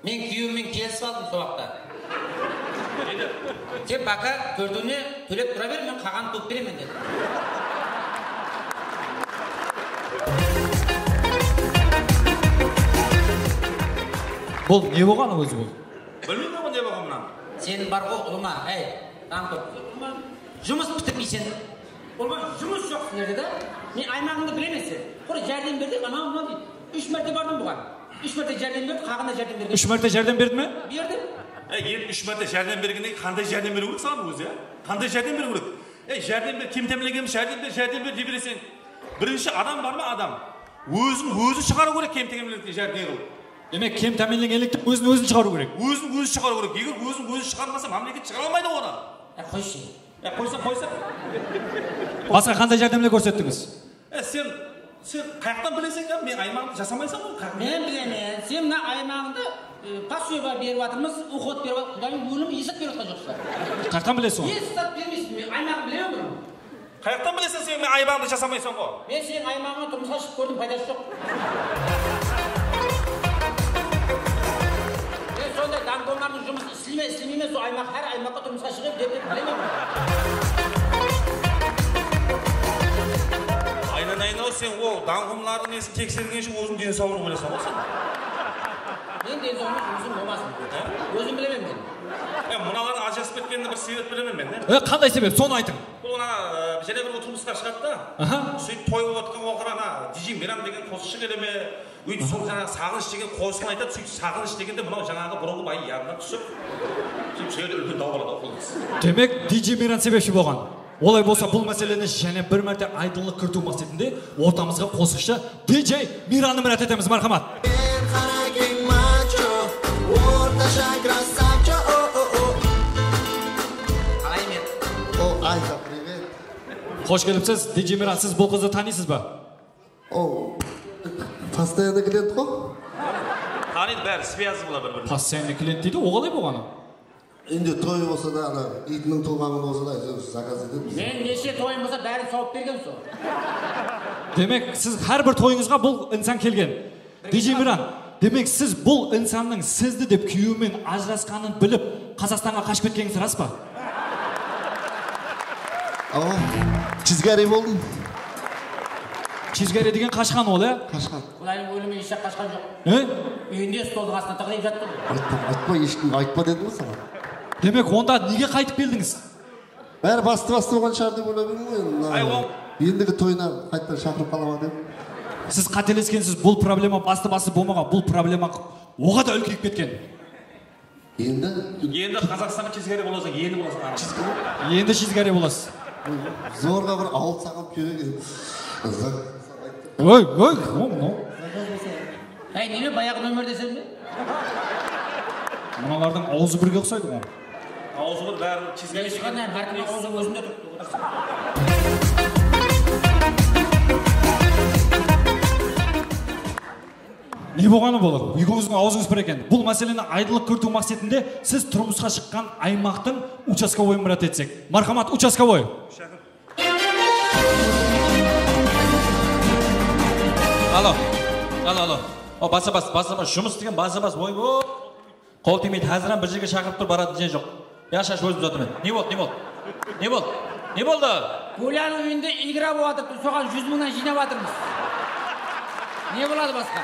Men kúyewimmen kelisip aldım sol waqıtta. Sen báki tórtewine tólep tura ber, men qalǵanın tawıp beremen, dedi. Bul ne bolǵanı ózi bul? Bilmeymen ǵoy ne bolǵanın mınan. Seniń bar ǵoy ulıwma, ey, tań tur. Jumıs pitirmeyseń. Ulıwma, jumıs joq sizlerde da. Men aymaǵıńdı bilemen sen. Qurı járdem ber de, anaw mınaw deydi. Úsh márte bardım buǵan. Úsh márte járdem berdi, qaǵanda járdem bergen. Úsh márte járdem berdi me? Berdi. Ey, endi úsh márte járdem bergende qanday járdem beriw kerek saǵan ózi, ya? Qanday járdem beriw kerek? Ey, járdem ber, kem-támiyinlengenmiz, járdem ber, járdem ber dey bereseń. Birinshi adam bar ma, adam? Ózin ózi shıǵarıw kerek kem-támiyinlengenlikten járdem qılıp. Demek, kem-támiyinlengenlikti ózin ózi shıǵarıw kerek. Ózin ózi shıǵarıw kerek. Eger ózin ózi shıǵarmasa, mámleket shıǵara almaydı onı. Ya, qoyshı. Ya, qoysa, qoysa. Basqa qanday járdemler kórsettińiz? E, sen, sen qayaqtan bileseń ya? Men aymaǵımdı jasamaysań ǵoy, qayaqtan? Men bilemen. Sen mına aymaǵıńdı, e, posoba berip atırmız, уход berip atır, qudayım, ólim esap berip atqan joqsızlar. Qayaqtan bilesiz onı? Hesh zat bermeysiz, men aymaǵın bilemen bunıń. Qayaqtan bileseń sen men aymaǵımdı jasamaysań ǵoy? Men seniń aymaǵıńa turmısqa shıǵıp kórdim, paydası joq. Men sonday domkomlardıń jumısı isley me, islemey me, sol aymaq, hár aymaqqa turmısqa shıǵayın dep, dep bilemen. Aynanayın-aw, sen ol domkomlardıń nesin teksergenshe óziń densawlıǵıńdı bileseń ǵoy sen. Men densawlıǵım jumısım bolmasın. Ózim bilemen men. E, mınalardıń ajırasıp ketkenine bir sebep bilemen men, ne? E, qanday sebep? Sonı aytıń. Bul ana, e, jáne bir turmısqa shıǵadı da. Aha. Sóytip toy bolıp atırǵan waqıtta ana D J Miran degen qosıqshı kele me, óytip sol jańaǵı Saǵınısh degen qosıqtı aytadı, sóytip Saǵınısh degende mınaw jańaǵı burınǵı bayı yadına túsip, sóytip sol jerde úlken daw boladı, oqılmaz. Demek, D J Miran sebepshi bolǵan. Olay bolsa, bul máseleni jáne bir márte aydınlıq kiritiw maqsetinde ortamızǵa qosıqshı D J Mirannı mirát etemiz. Marhamat. Men qara keń macho, ortasha krassavcha, o, o, o. Qalay men? O, Ayza, privet. Xosh kelipsiz, D J Miran, siz bul qızdı tanıysız ba? O, постоянный klient ǵo. Tanıydı, bári связь bular bir-birine. Постоянный klient deydi, o qalay bolǵanı? Endi toy bolsa da, ana, iytiniń tuwǵanı bolsa da, áytewir zakaz etemiz. Men neshe toyım bolsa, bárin sawıp bergen sol. Demek, siz hár bir toyıńızǵa bul insan kelgen. D J Miran, demek, siz bul insannıń sizdi dep kúyewi menen ajırasqanın bilip, Qazaqstanǵa qashıp ketkenińiz ras pa? Awa, chizgari boldım. Chizgari degen qashqan ol, ya? Qashqan. Qudaynıń ólimi hesh jaqqa qashqan joq. E? Úyinde stoldıń astında tıqırıyıp jattı ǵoy. Aytpa, aytpa, eshkim, aytpa dedim ǵoy saǵan. Demek, onda nege qaytıp keldińiz? Bári bastı-bastı bolǵan shıǵar dep oyladım ǵoy endi. Ay, o- Endigi toyına qaytadan shaqırıp qalaman dep. Siz qáteleskensiz, bul problema bastı-bastı bolmaǵan, bul problema oǵada úlkeyip ketken. Endi? Endi Qazaqstanda chizgari bolasız, endi bolasız. Chizgari? Endi chizgari bolasız. Zorǵa bir awıt saǵam kerek edi. Oy, oy, no, no. Áy, neme, bayaǵı nomer desem be? Mınalardıń awzı birge uqsaydı ǵoy. Awzı bir, bári chizgari. Eshqanday hár kimniń awzı ózinde turıptı. Ne bolǵanı bul? Ekewińizdiń awzıńız bir eken. Bul máseleni aydınlıq kiritiw maqsetinde siz turmısqa shıqqan aymaqtıń uchastkovoyın mirát etsek. Marhamat, uchastkovoy. Alo. Alo, alo. O, basa bas, basa bas. Jumıs degen basa bas. Oy, oy. Qol tiymeydi. Házir hám bir jerge shaqırıp tur, baratın jer joq. Yaqshı, yaqshı, ózim uzatıp men. Ne boldı, ne boldı? Ne boldı? Ne boldı? Kolyanıń úyinde igra bolıp atırıptı, soǵan júz mıńnan jıynap atırmız. Ne boladı basqa?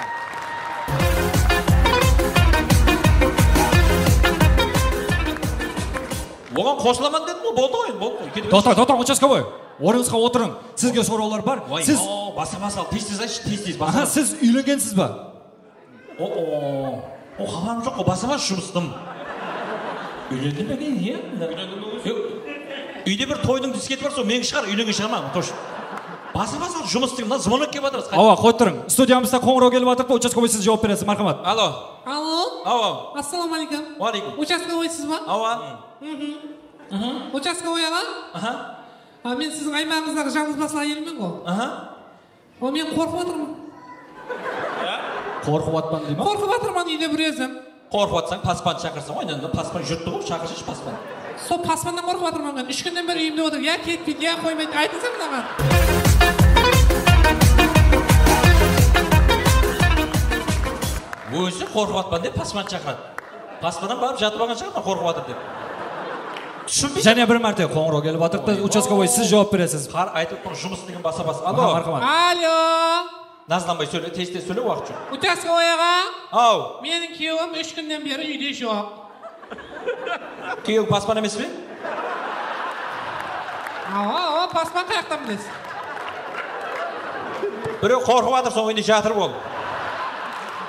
Oǵan qosılaman dedim ǵoy, boldı ǵoy, endi boldı. Kete bersin. Toqtań, toqtań, uchastkovoy. Ornıńızǵa otırıń. Sizge sorawlar bar. Oy, siz o, basa, basa, tez, tez aytshı, tez, tez, basa. Aha, siz úylengensiz ba? O, o, o, xabarım joq ǵoy, basa, basa, jumıstım. Úylendim be, ne, ne? Úylendim be ózi? Yoq. Úyde bir toydıń disketi bar, sol meniki shıǵar, úylengen shıǵarman, tosh. Basa, basa, jumıs degen, mına zvonok kelip atır. Awa, qoyıp turıń. Studiyamızda qońıraw kelip atırıptı, uchastkovoy siz juwap beresiz, marhamat. Alo. Alo. Awa. Assalamu aleykum. Wa aleykum. Uchastkovoy siz ba? Awa. Mhm. Uchastkovoy aǵa? Aha. A, men siziń aymaǵıńızdaǵı jalǵız baslı áyelmen ǵo. Aha. O, men qorqıp atırman. Qorqıp atpan dey ma? Qorqıp atırman úyde bir ózim. Qorqıp atsań, paspandı shaqırsań ǵoy, endi paspan júripti ǵoy, shaqırshıshı paspan. Sol paspannan qorqıp atırman men. Úsh kúnnen beri úyimde otır. Ya ketpeydi, ya qoymaydı. Aytıńsa mınaǵan. Ózi qorqıp atpan dep paspandı shaqıradı. Paspan hám barıp jatıp alǵan shıǵar, qorqıp atır dep. Túsinbeydi. Jáne bir márte qońıraw kelip atırıptı. Oy, uchastkovoy, siz juwap beresiz. Qar aytıp tur, jumıs degen basa bas. Alo. Aha, marhamat. Alo. Nazlanbay sóyle, tez-tez sóyle, waqıt joq. Uchastkovoy aǵa. Aw. Meniń kúyewim úsh kúnnen beri úyde joq. Kúyew paspan emes pe? Awa, awa, paspan qayaqtan bilesiz? Birew qorqıp atır, soń úyinde jatır ol.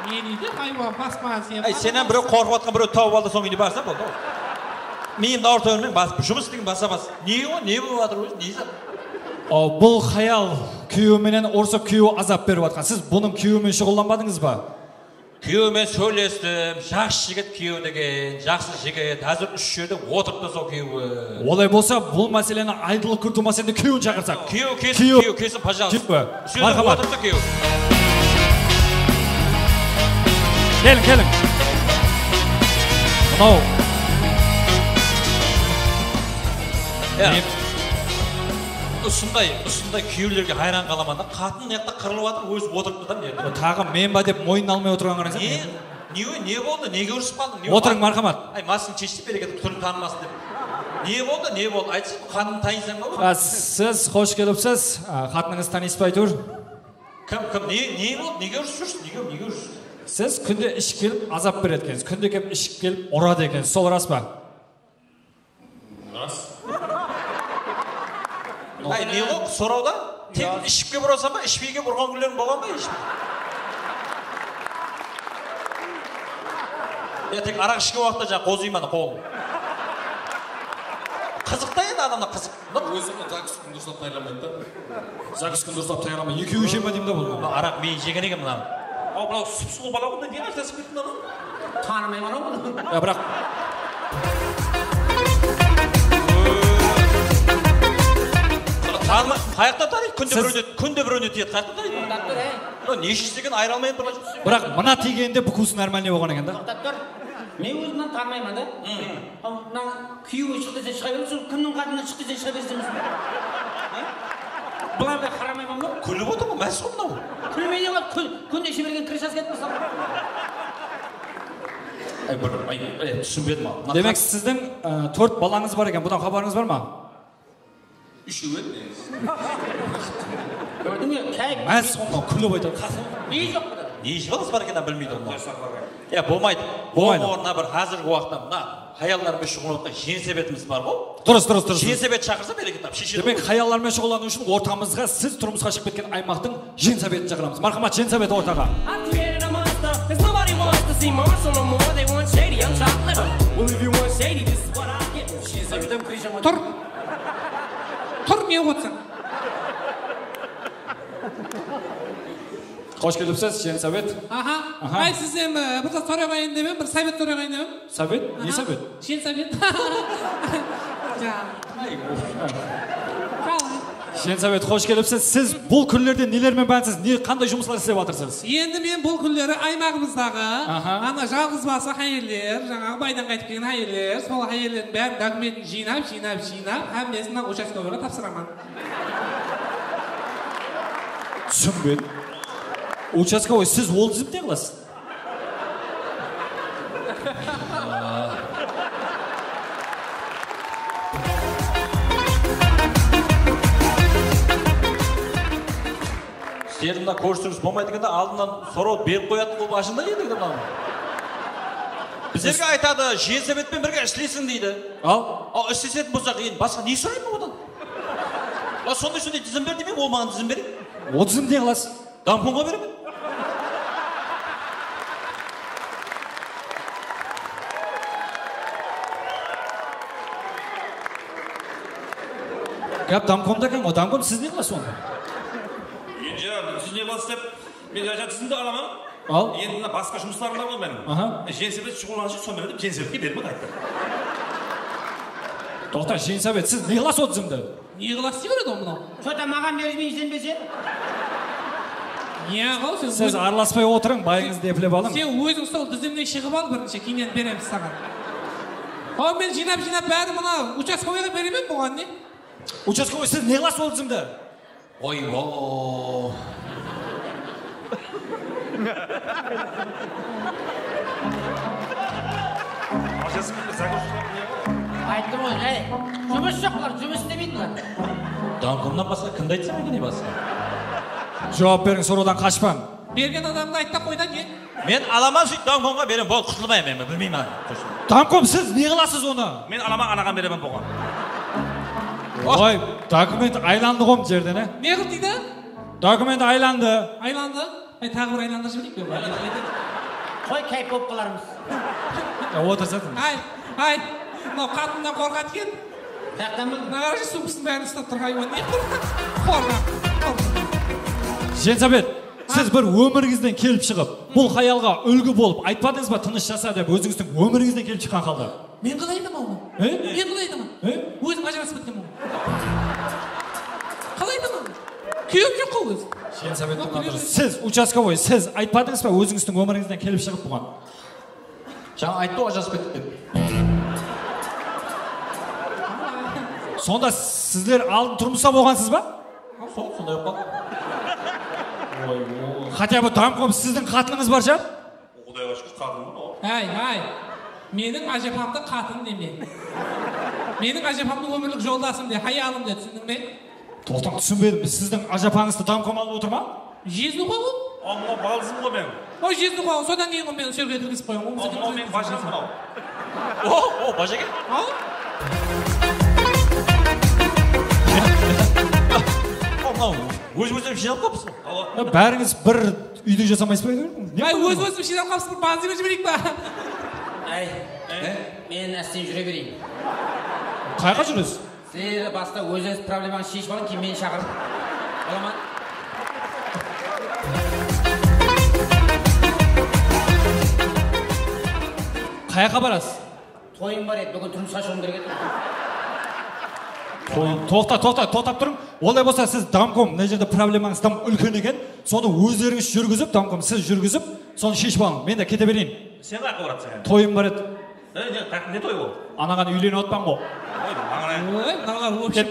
Ne deydi, haywan, paspan sen? Ay, sen hám birew qorqıp atqan birew tawıp al da, soń úyine barsa boldı. Miyimdi awırta bermeń, bas, jumıs degen basa bas. Ne o, ne bolıp atır ózi, ne zat? Aw, bul hayal kúyewi menen urısıp, kúyewi azap berip atqan. Siz bunıń kúyewi menen shuǵıllanbadıńız ba? Kúyewi menen sóylestim, jaqsı jigit kúyew degen, jaqsı jigit, házir úsh jerde otırıptı sol kúyewi. Olay bolsa, bul máseleni aydınlıq kiritiw maqsetinde kúyewin shaqırsaq. Kúyew kelsin, kúyew kelsin, пожалуйста. Kúyew. Sóytip otırıptı kúyew. Marhamat. Keliń, keliń. Mınaw. Ya. Usınday, usınday kúyewlerge hayran qalaman da. Qatın mıyaqta qırılıp atır, ózi otırıptı da mına jerde. Taǵı men ba dep moynına almay otırǵanǵa qarasań. Ne? Ne, ne boldı? Nege urısıp qaldıń? Ne? Otırıń, marhamat. Ay, basıń shesh, bereket, túrin tanımasın dep. Ne boldı? Ne boldı? Aytshı, qatın tanıysań ba? A, siz xosh kelipsiz. A, qatınıńızdı tanıysız ba, áytewir? Kim, kim? Ne, ne boldı? Nege urısıp júrsiz? Nege, nege urısıp júrsiz? Siz kúnde iship kelip azap beredi ekensiz. Kúnde kelip iship kelip uradı ekensiz. Sol ras pa? Ras. Ay, ne ǵo, sorawda? Tek iship kelip urasań ba, ishpey kelip urǵan kúnleriń bolǵan ba, iship? Ya, tek araq ishken waqıtta jańa qozıyman qolın. Qızıq ta endi, adamlar qızıq. Ózi zakuskini durıslap tayarlamaydı da. Zakuskini durıslap tayarlamay, ekewi ishe ma deymen da bul. Araq meyin jegen eken mınaw. Aw, mınaw sıp-sıwıl bala bunday ne qálte asıp ketti mınaw? Tanımayman-aw bunı. Ya, biraq. Tanıma-, qayaqtan tanıydı? Kúnde birewine, kúnde birewine tiyedi, qayaqtan tanıydı? Toqtap tur, ey. Mınaw neshisi eken, ayıra almay atır. Biraq mına tiygende bukıwsı normalnıy bolǵan eken da. Toqtap tur. Men ózimnen tanımayman da. Aw, mına kúyewi shıq dese shıǵa beredi, sol kimniń qatınınan shıq dese shıǵa beredi emes pe? Bularǵa qaramayman ba? Kúlip otır ǵoy, más ǵoy mınaw. Kúlmeydi ǵoy, kún, kúnde ishe bergen krıshası ketip qalsa. Ay, bir, ay, ay, túsinbedim al. Demek, sizdiń, e, tórt balańız bar eken, budan xabarıńız bar ma? Úshew edi negizi. Kórdiń be, kay. Más ǵoy mınaw, kúlip aytadı. Miyi joq buda. Ne ishimiz bar eken, bilmeydi ǵoy mınaw. Ya, bolmaydı. Bolmaydı. Onıń ornına bir házirgi waqıtta mına hayallar menen shuǵıllanıp atırǵan Jensobetimiz bar ǵoy. Durıs, durıs, durıs. Jensobet shaqırsa, bereket tap, sheshedi. Demek, hayallar menen shuǵıllanıw ushın ortamızǵa siz turmısqa shıǵıp ketken aymaktıń Jensobetin shaqıramız. Marhamat, Jensobet ortaǵa. I created a monster. There's nobody wants to see monster no more. They want shady, I'm chocolate. Well, if you want shady, this is what I get. Jensobet hám Krisha. Tur. Tur, ne otsań? Xosh kelipsiz, Jensobet. Aha. Aha. Ay, sizden, e, bir zat soraǵayın dep edim, bir sovet soraǵayın dep edim. Sovet? Ne sovet? Jensobet. Jensobet, xosh kelipsiz. Siz bul kúnlerde nelermen bálanslisiz? Ne, qanday jumıslar islep atırsız? Endi men bul kúnleri aymaǵımızdaǵı, aha, ana, jalǵız baslı háyeller, jańaǵı baydan qaytıp kelgen háyeller, sol háyellerdiń bárin dokumentin jıynap, jıynap, jıynap, hámmesin mına uchaskovoyǵa tapsıraman. Túsinbedim. Uchaskovoy, siz ol dizimdi ne qılasız? Sizlerdi mına kóristiriwimiz bolmaydı eken de, aldınnan soraw berip qoyatın bolıp ashındı endi mınaw. Bizlerge aytadı, Jensobet penen birge islesiń deydi. Al. Al, islesetin bolsaq, endi basqa ne sorayman odan? Al, sonday, sonday dizim ber deymen, ol maǵan dizim beredi. Ol dizimdi ne qılasız? Domkomǵa beremen. Gáp domkomda eken ǵoy, domkom, siz ne qılasız onda? Endi, siz ne qılasız dep, men jaja dizimdi alaman. Al. Endi mına basqa jumıslarım bar ǵoy meniń. Aha. Jensobet shuǵıllanıshı, sonıń menen de Jensobetke berme qayttı. Toqta, Jensobet, siz ne qılasız o dizimdi? Ne qılasız dep beredi ol mınaw? Что-то maǵan bermey isenbese. Ya, ǵoy, sen siz aralaspay otırıń, bayıńızdı eplep alıń. Sen óziń sol dizimnen shıǵıp al birinshi, keyin beremiz saǵan. Aw, men jıynap-jıynap bárin mına uchaskovoyǵa beremen buǵan ne? Uchaskovoy, siz ne qılasız ol dizimdi? Oybo. Ayttım ǵoy, ey, jumıs joq bular, jumıs islemeydi bular. Domkomnan basqa kimdi aytsam eken, ne basqa? Juwap beriń, sorawdan qashpań. Bergen adamdı ayt ta qoy da, ne? Men alaman, sóytip domkomǵa beremen, bol, qutılmayman men, bilmeymen. Domkom, siz ne qılasız onı? Men alaman, anaǵan beremen buǵan. Oy, dokument aylandı ǵo mına jerden, e? Ne qıl deydi? Dokument aylandı. Aylandı? Ay, taǵı bir aylandırıp jibereyik pe? Qoy, kayp bolıp qalarmız. Ya, otırsa turıń. Ay, ay, mınaw qatınnan qorqadı eken. Mına qarashi, sumkasınıń bárin uslap tur, haywan, ne qorqaq, qorqaq. Jensobet, siz bir ómirińizden kelip shıǵıp, bul hayalǵa úlgi bolıp aytpadıńız ba, tınısh jasa dep, ózińizdiń ómirińizden kelip shıqqan halda? Men qalay aytaman onı? E? Men qalay aytaman? E? Ózim ajırasıp ketkenmen ǵoy. Qalay aytaman? Kúyewim joq ǵoy ózi. Jensobettiń atırı. Siz, uchaskovoy, siz aytpadıńız ba ózińizdiń ómirińizden kelip shıǵıp buǵan? Jańa ayttı ǵoy, ajırasıp kettik dep. Sonda sizler aldın turmısta bolǵansız ba? Sol, sonday bolıp qaldı. Oy, oy. Хотя бы domkom, sizdiń qatınıńız bar shıǵar? Qudayǵa shúkir, qatınım bar. Áy, áy. Meniń ájapamdı qatın deme. Meniń ájapamdı ómirlik joldasım de, hayalım de, túsindiń be? Toqtań, túsinbedim. Biz sizdiń ájapańızdı domkom alıp otır ma? Jeznuxa ǵo. Al, mınaw balızım ǵo meniń. O, jeznuxa ǵo, sodan keyin ǵo men usı jerge kirgizip qoyaman. Al, mınaw meniń bajam mınaw. O, o, baja eken. Al. Al, mınaw óz-ózine jıynalǵan bizler. Awa. Ya, bárińiz bir úyde jasamaysız ba? Ne? Ay, óz-ózimiz jıynalǵanbız, bir banzıma jibereyik pa? Ay, men ásten júre bereyin. Qayaqqa júresiz? Sizler basta ózińiz problemańızdı sheship alıń, keyin meni shaqırıń. Bola ma? Qayaqqa barasız? Toyım bar edi, búgin turmısqa shıǵıwım kerek edi. Toyın, toqta, toqta, toqtap turıń. Olay bolsa siz domkom, mına jerde problemańız dım úlken eken. Sonı ózlerińiz júrgizip, domkom, siz júrgizip, sonı sheship alıń. Men de kete bereyin. Sen qayaqqa barasań endi? Toyım bar edi. E, ne, ne toy ol? Anaǵan úylenip atpan ǵo. Oy, mańırayın. Oy, mınalar, в общем.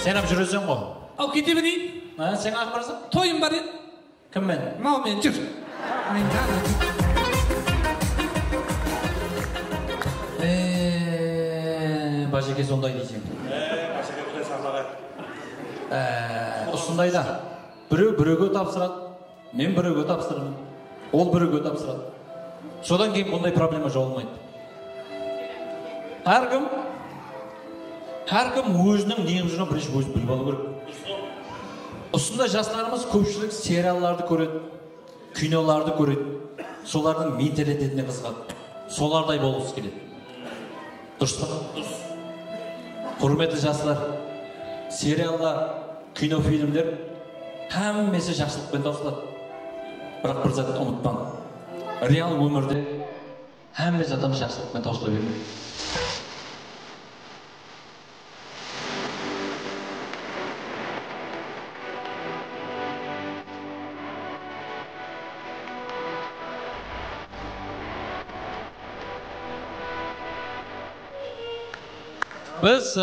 Sen hám júreseń ǵo. Aw, kete bereyin. Ha, sen qayaqqa barasań? Toyım bar edi. Kim men? Mınaw men, júr. Men jańa. E, Bajeke sonday deyseń. E, Bajeke, Quday saqlaǵay. E, usınday da. Birew birewge tapsıradı, men birewge tapsıraman, ol birewge tapsıradı. Sodan keyin bunday problema joyalmaydı. Hár kim, hár kim óziniń ne qılıp júrgenin birinshi ózi bilip alıw kerek. Usınday jaslarımız kópshilik seriallardı kóredi, kinolardı kóredi, solardıń mentalitetine qızıqadı. Solarday bolǵısı keledi. Durıs pa? Durıs. Húrmetli jaslar, seriallar, kinofilmler hámmesi jaqsılıq penen tawsıladı. Biraq bir zattı umıtpań. Real ómirde hámme zatımız jaqsılıq penen tawsıla bermeydi. Biz, e,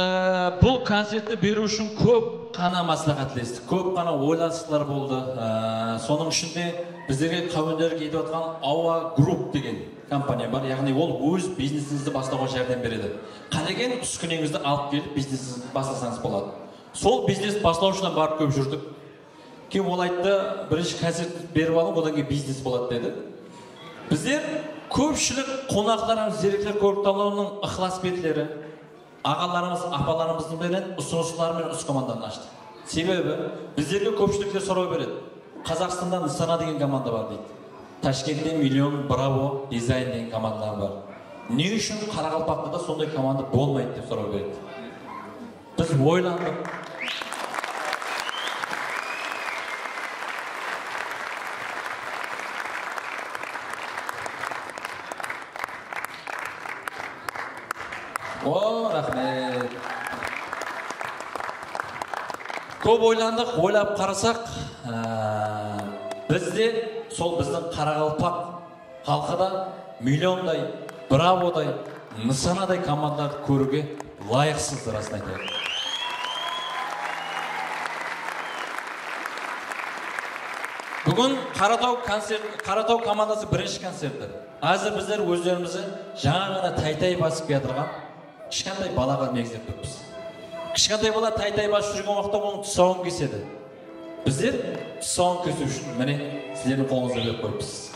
bul koncertti beriw ushın kóp ǵana másláhátlestik, kóp ǵana oylasıqlar boldı. E, sonıń ishinde bizlerge qáwenderlik etip atqan Awa Group degen kompaniya bar, yaǵnıy ol óz biznesińizdi baslawǵa járdem beredi. Qálegen úskeneńizdi alıp kelip biznesińizdi baslasańız boladı. Sol biznes baslaw ushın barıp kóp júrdik. Keyin ol ayttı, birinshi koncert berip alıń, odan keyin biznes boladı dedi. Bizler kópshilik qonaqlar hám zerikler kórik talawınıń ıqlasbentleri, aǵalarımız, apalarımız benen usınısları menen usı komandanı ashtıq. Sebebi bizlerge kópshilikler soraw beredi. Qazaqstanda Nısana degen komanda bar deydi. Tashkentte Million, Bravo, Dizayn degen komandalar bar. Ne ushın Qaraqalpaqta da sonday komanda bolmaydı dep soraw beredi. Biz oylandıq. O, raxmet. Kóp oylandıq, oylap qarasaq, e, bizde sol bizdiń qaraqalpaq xalqı da Millionday, Bravoday, Nısanaday komandalardı kóriwge ılayıqsız, rasın aytayıq. Búgin Qarataw koncert, Qarataw komandası birinshi koncerti. Házir bizler ózlerimizi jańa ǵana tay-tay basıp kiyatırǵan kishkentay balaǵa megzep turıppız. Kishkentay bala tay-tay basıp júrgen waqıtta onıń tusawın kesedi. Bizler tusawın kesiw ushın, mine, sizlerdiń qolıńızda berip qoyıppız.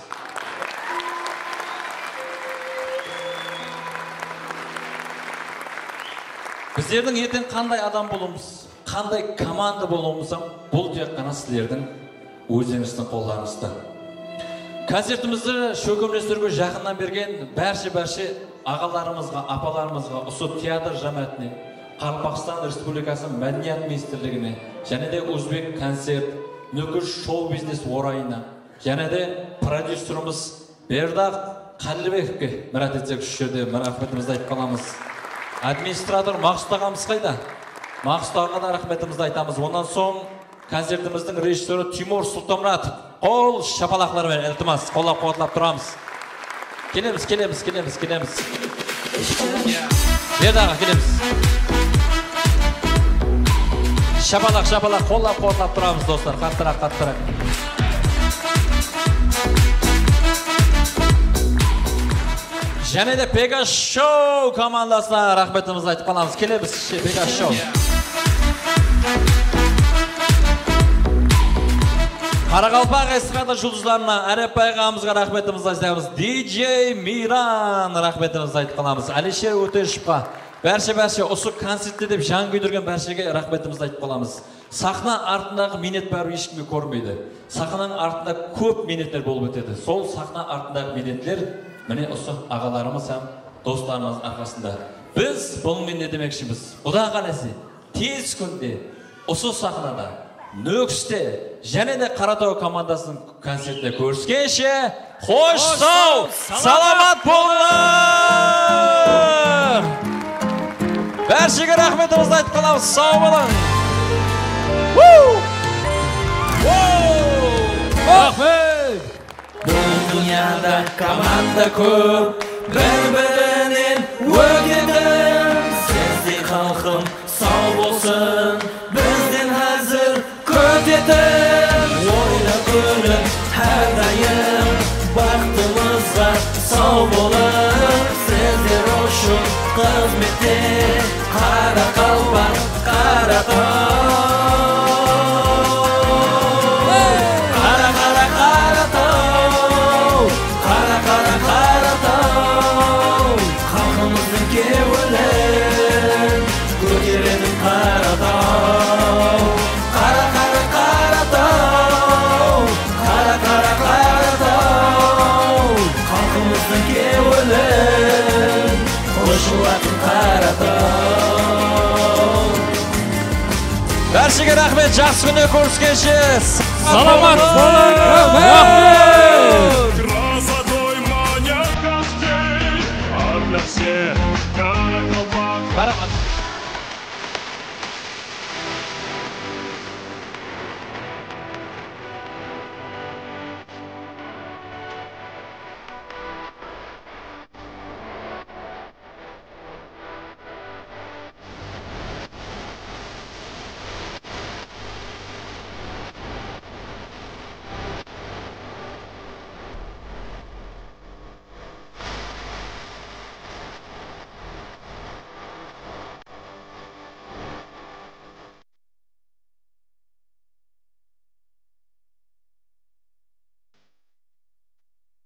Bizlerdiń erteń qanday adam bolıwımız, qanday komanda bolıwımız hám bul tek ǵana sizlerdiń ózlerińizdiń qollarıńızda. Koncertimizdi shólkemlestiriwge jaqınnan bergen bárshe-bárshe aǵalarımızǵa, apalarımızǵa, usı teatr jámáátine, Qaraqalpaqstan Respublikasınıń Mádeniyat ministrligine, jáne de Uzbek koncert, Nókis shou-biznes orayına, jáne de prodyuserimiz Berdaq Qállibekovke mirát etsek, usı jerde raxmetimizdi aytıp qalamız. Administrator Maqsut aǵamız qayda? Maqsut aǵaǵa da raxmetimizdi aytamız. Onnan soń koncertimizdiń rejissyorı Timur Sultanmuratov. Qol shapalaqlar menen, iltimas, qollap-quwatlap turamız. Kelemiz, kelemiz, kelemiz, kelemiz. Berdi aǵa, kelemiz. Shapalaq, shapalaq, qollap-quwatlap turamız, dostlar. Qattıraq, qattıraq. Jáne de Pegasus Show komandasına raxmetimizdi aytıp qalamız. Kelemiz, Pegasus Show. Qaraqalpaq estrada juldızlarına, Árepbay aǵamızǵa raxmetimizdi aytamız. D J Miyran raxmetimizdi aytıp qalamız. Alisher Óteshevqa, bárshe-bárshe usı koncertte dep jan kúydirgen bárshege raxmetimizdi aytıp qalamız. Saxna artındaǵı miynet báribir hesh kimge kórinbeydi. Saxnanıń artında kóp miynetler bolıp ótedi. Sol saxna artındaǵı miynetler Mine, usı aǵalarımız hám doslarımızdıń arqasında biz bunıń menen ne demekshibiz? Quda qálese, tez kúnde usı saxnada, Nókiste jáne de Qarataw komandasınıń koncertinde kóriskenshe, xosh saw, salamat bolıńlar! Bárshege raxmetimiz aytıp qalamız, saw bolıń! Woo! Woo! Raxmet! Bul dúnyada komanda kóp, bir-birinen ótetin. Sizdey xalqım saw bolsın, bizden házir kútetin. Oyna-kúlip hár dayım, baxtımızǵa saw bolıń. Sizler ushın xızmette Qaraqalpaq, Qarataw. Qara, qara, Qarataw. Qara, qara, Qarataw. Xalqımızdıń kewlin kóteretin Qarataw. Qara, qara, Qarataw. Qara, qara, Qarataw. Xalqımızdıń kewlin xoshlatın Qarataw. Bárshege raxmet, jaqsı kúnde kóriskenshe. Salamat bolıń! Raxmet!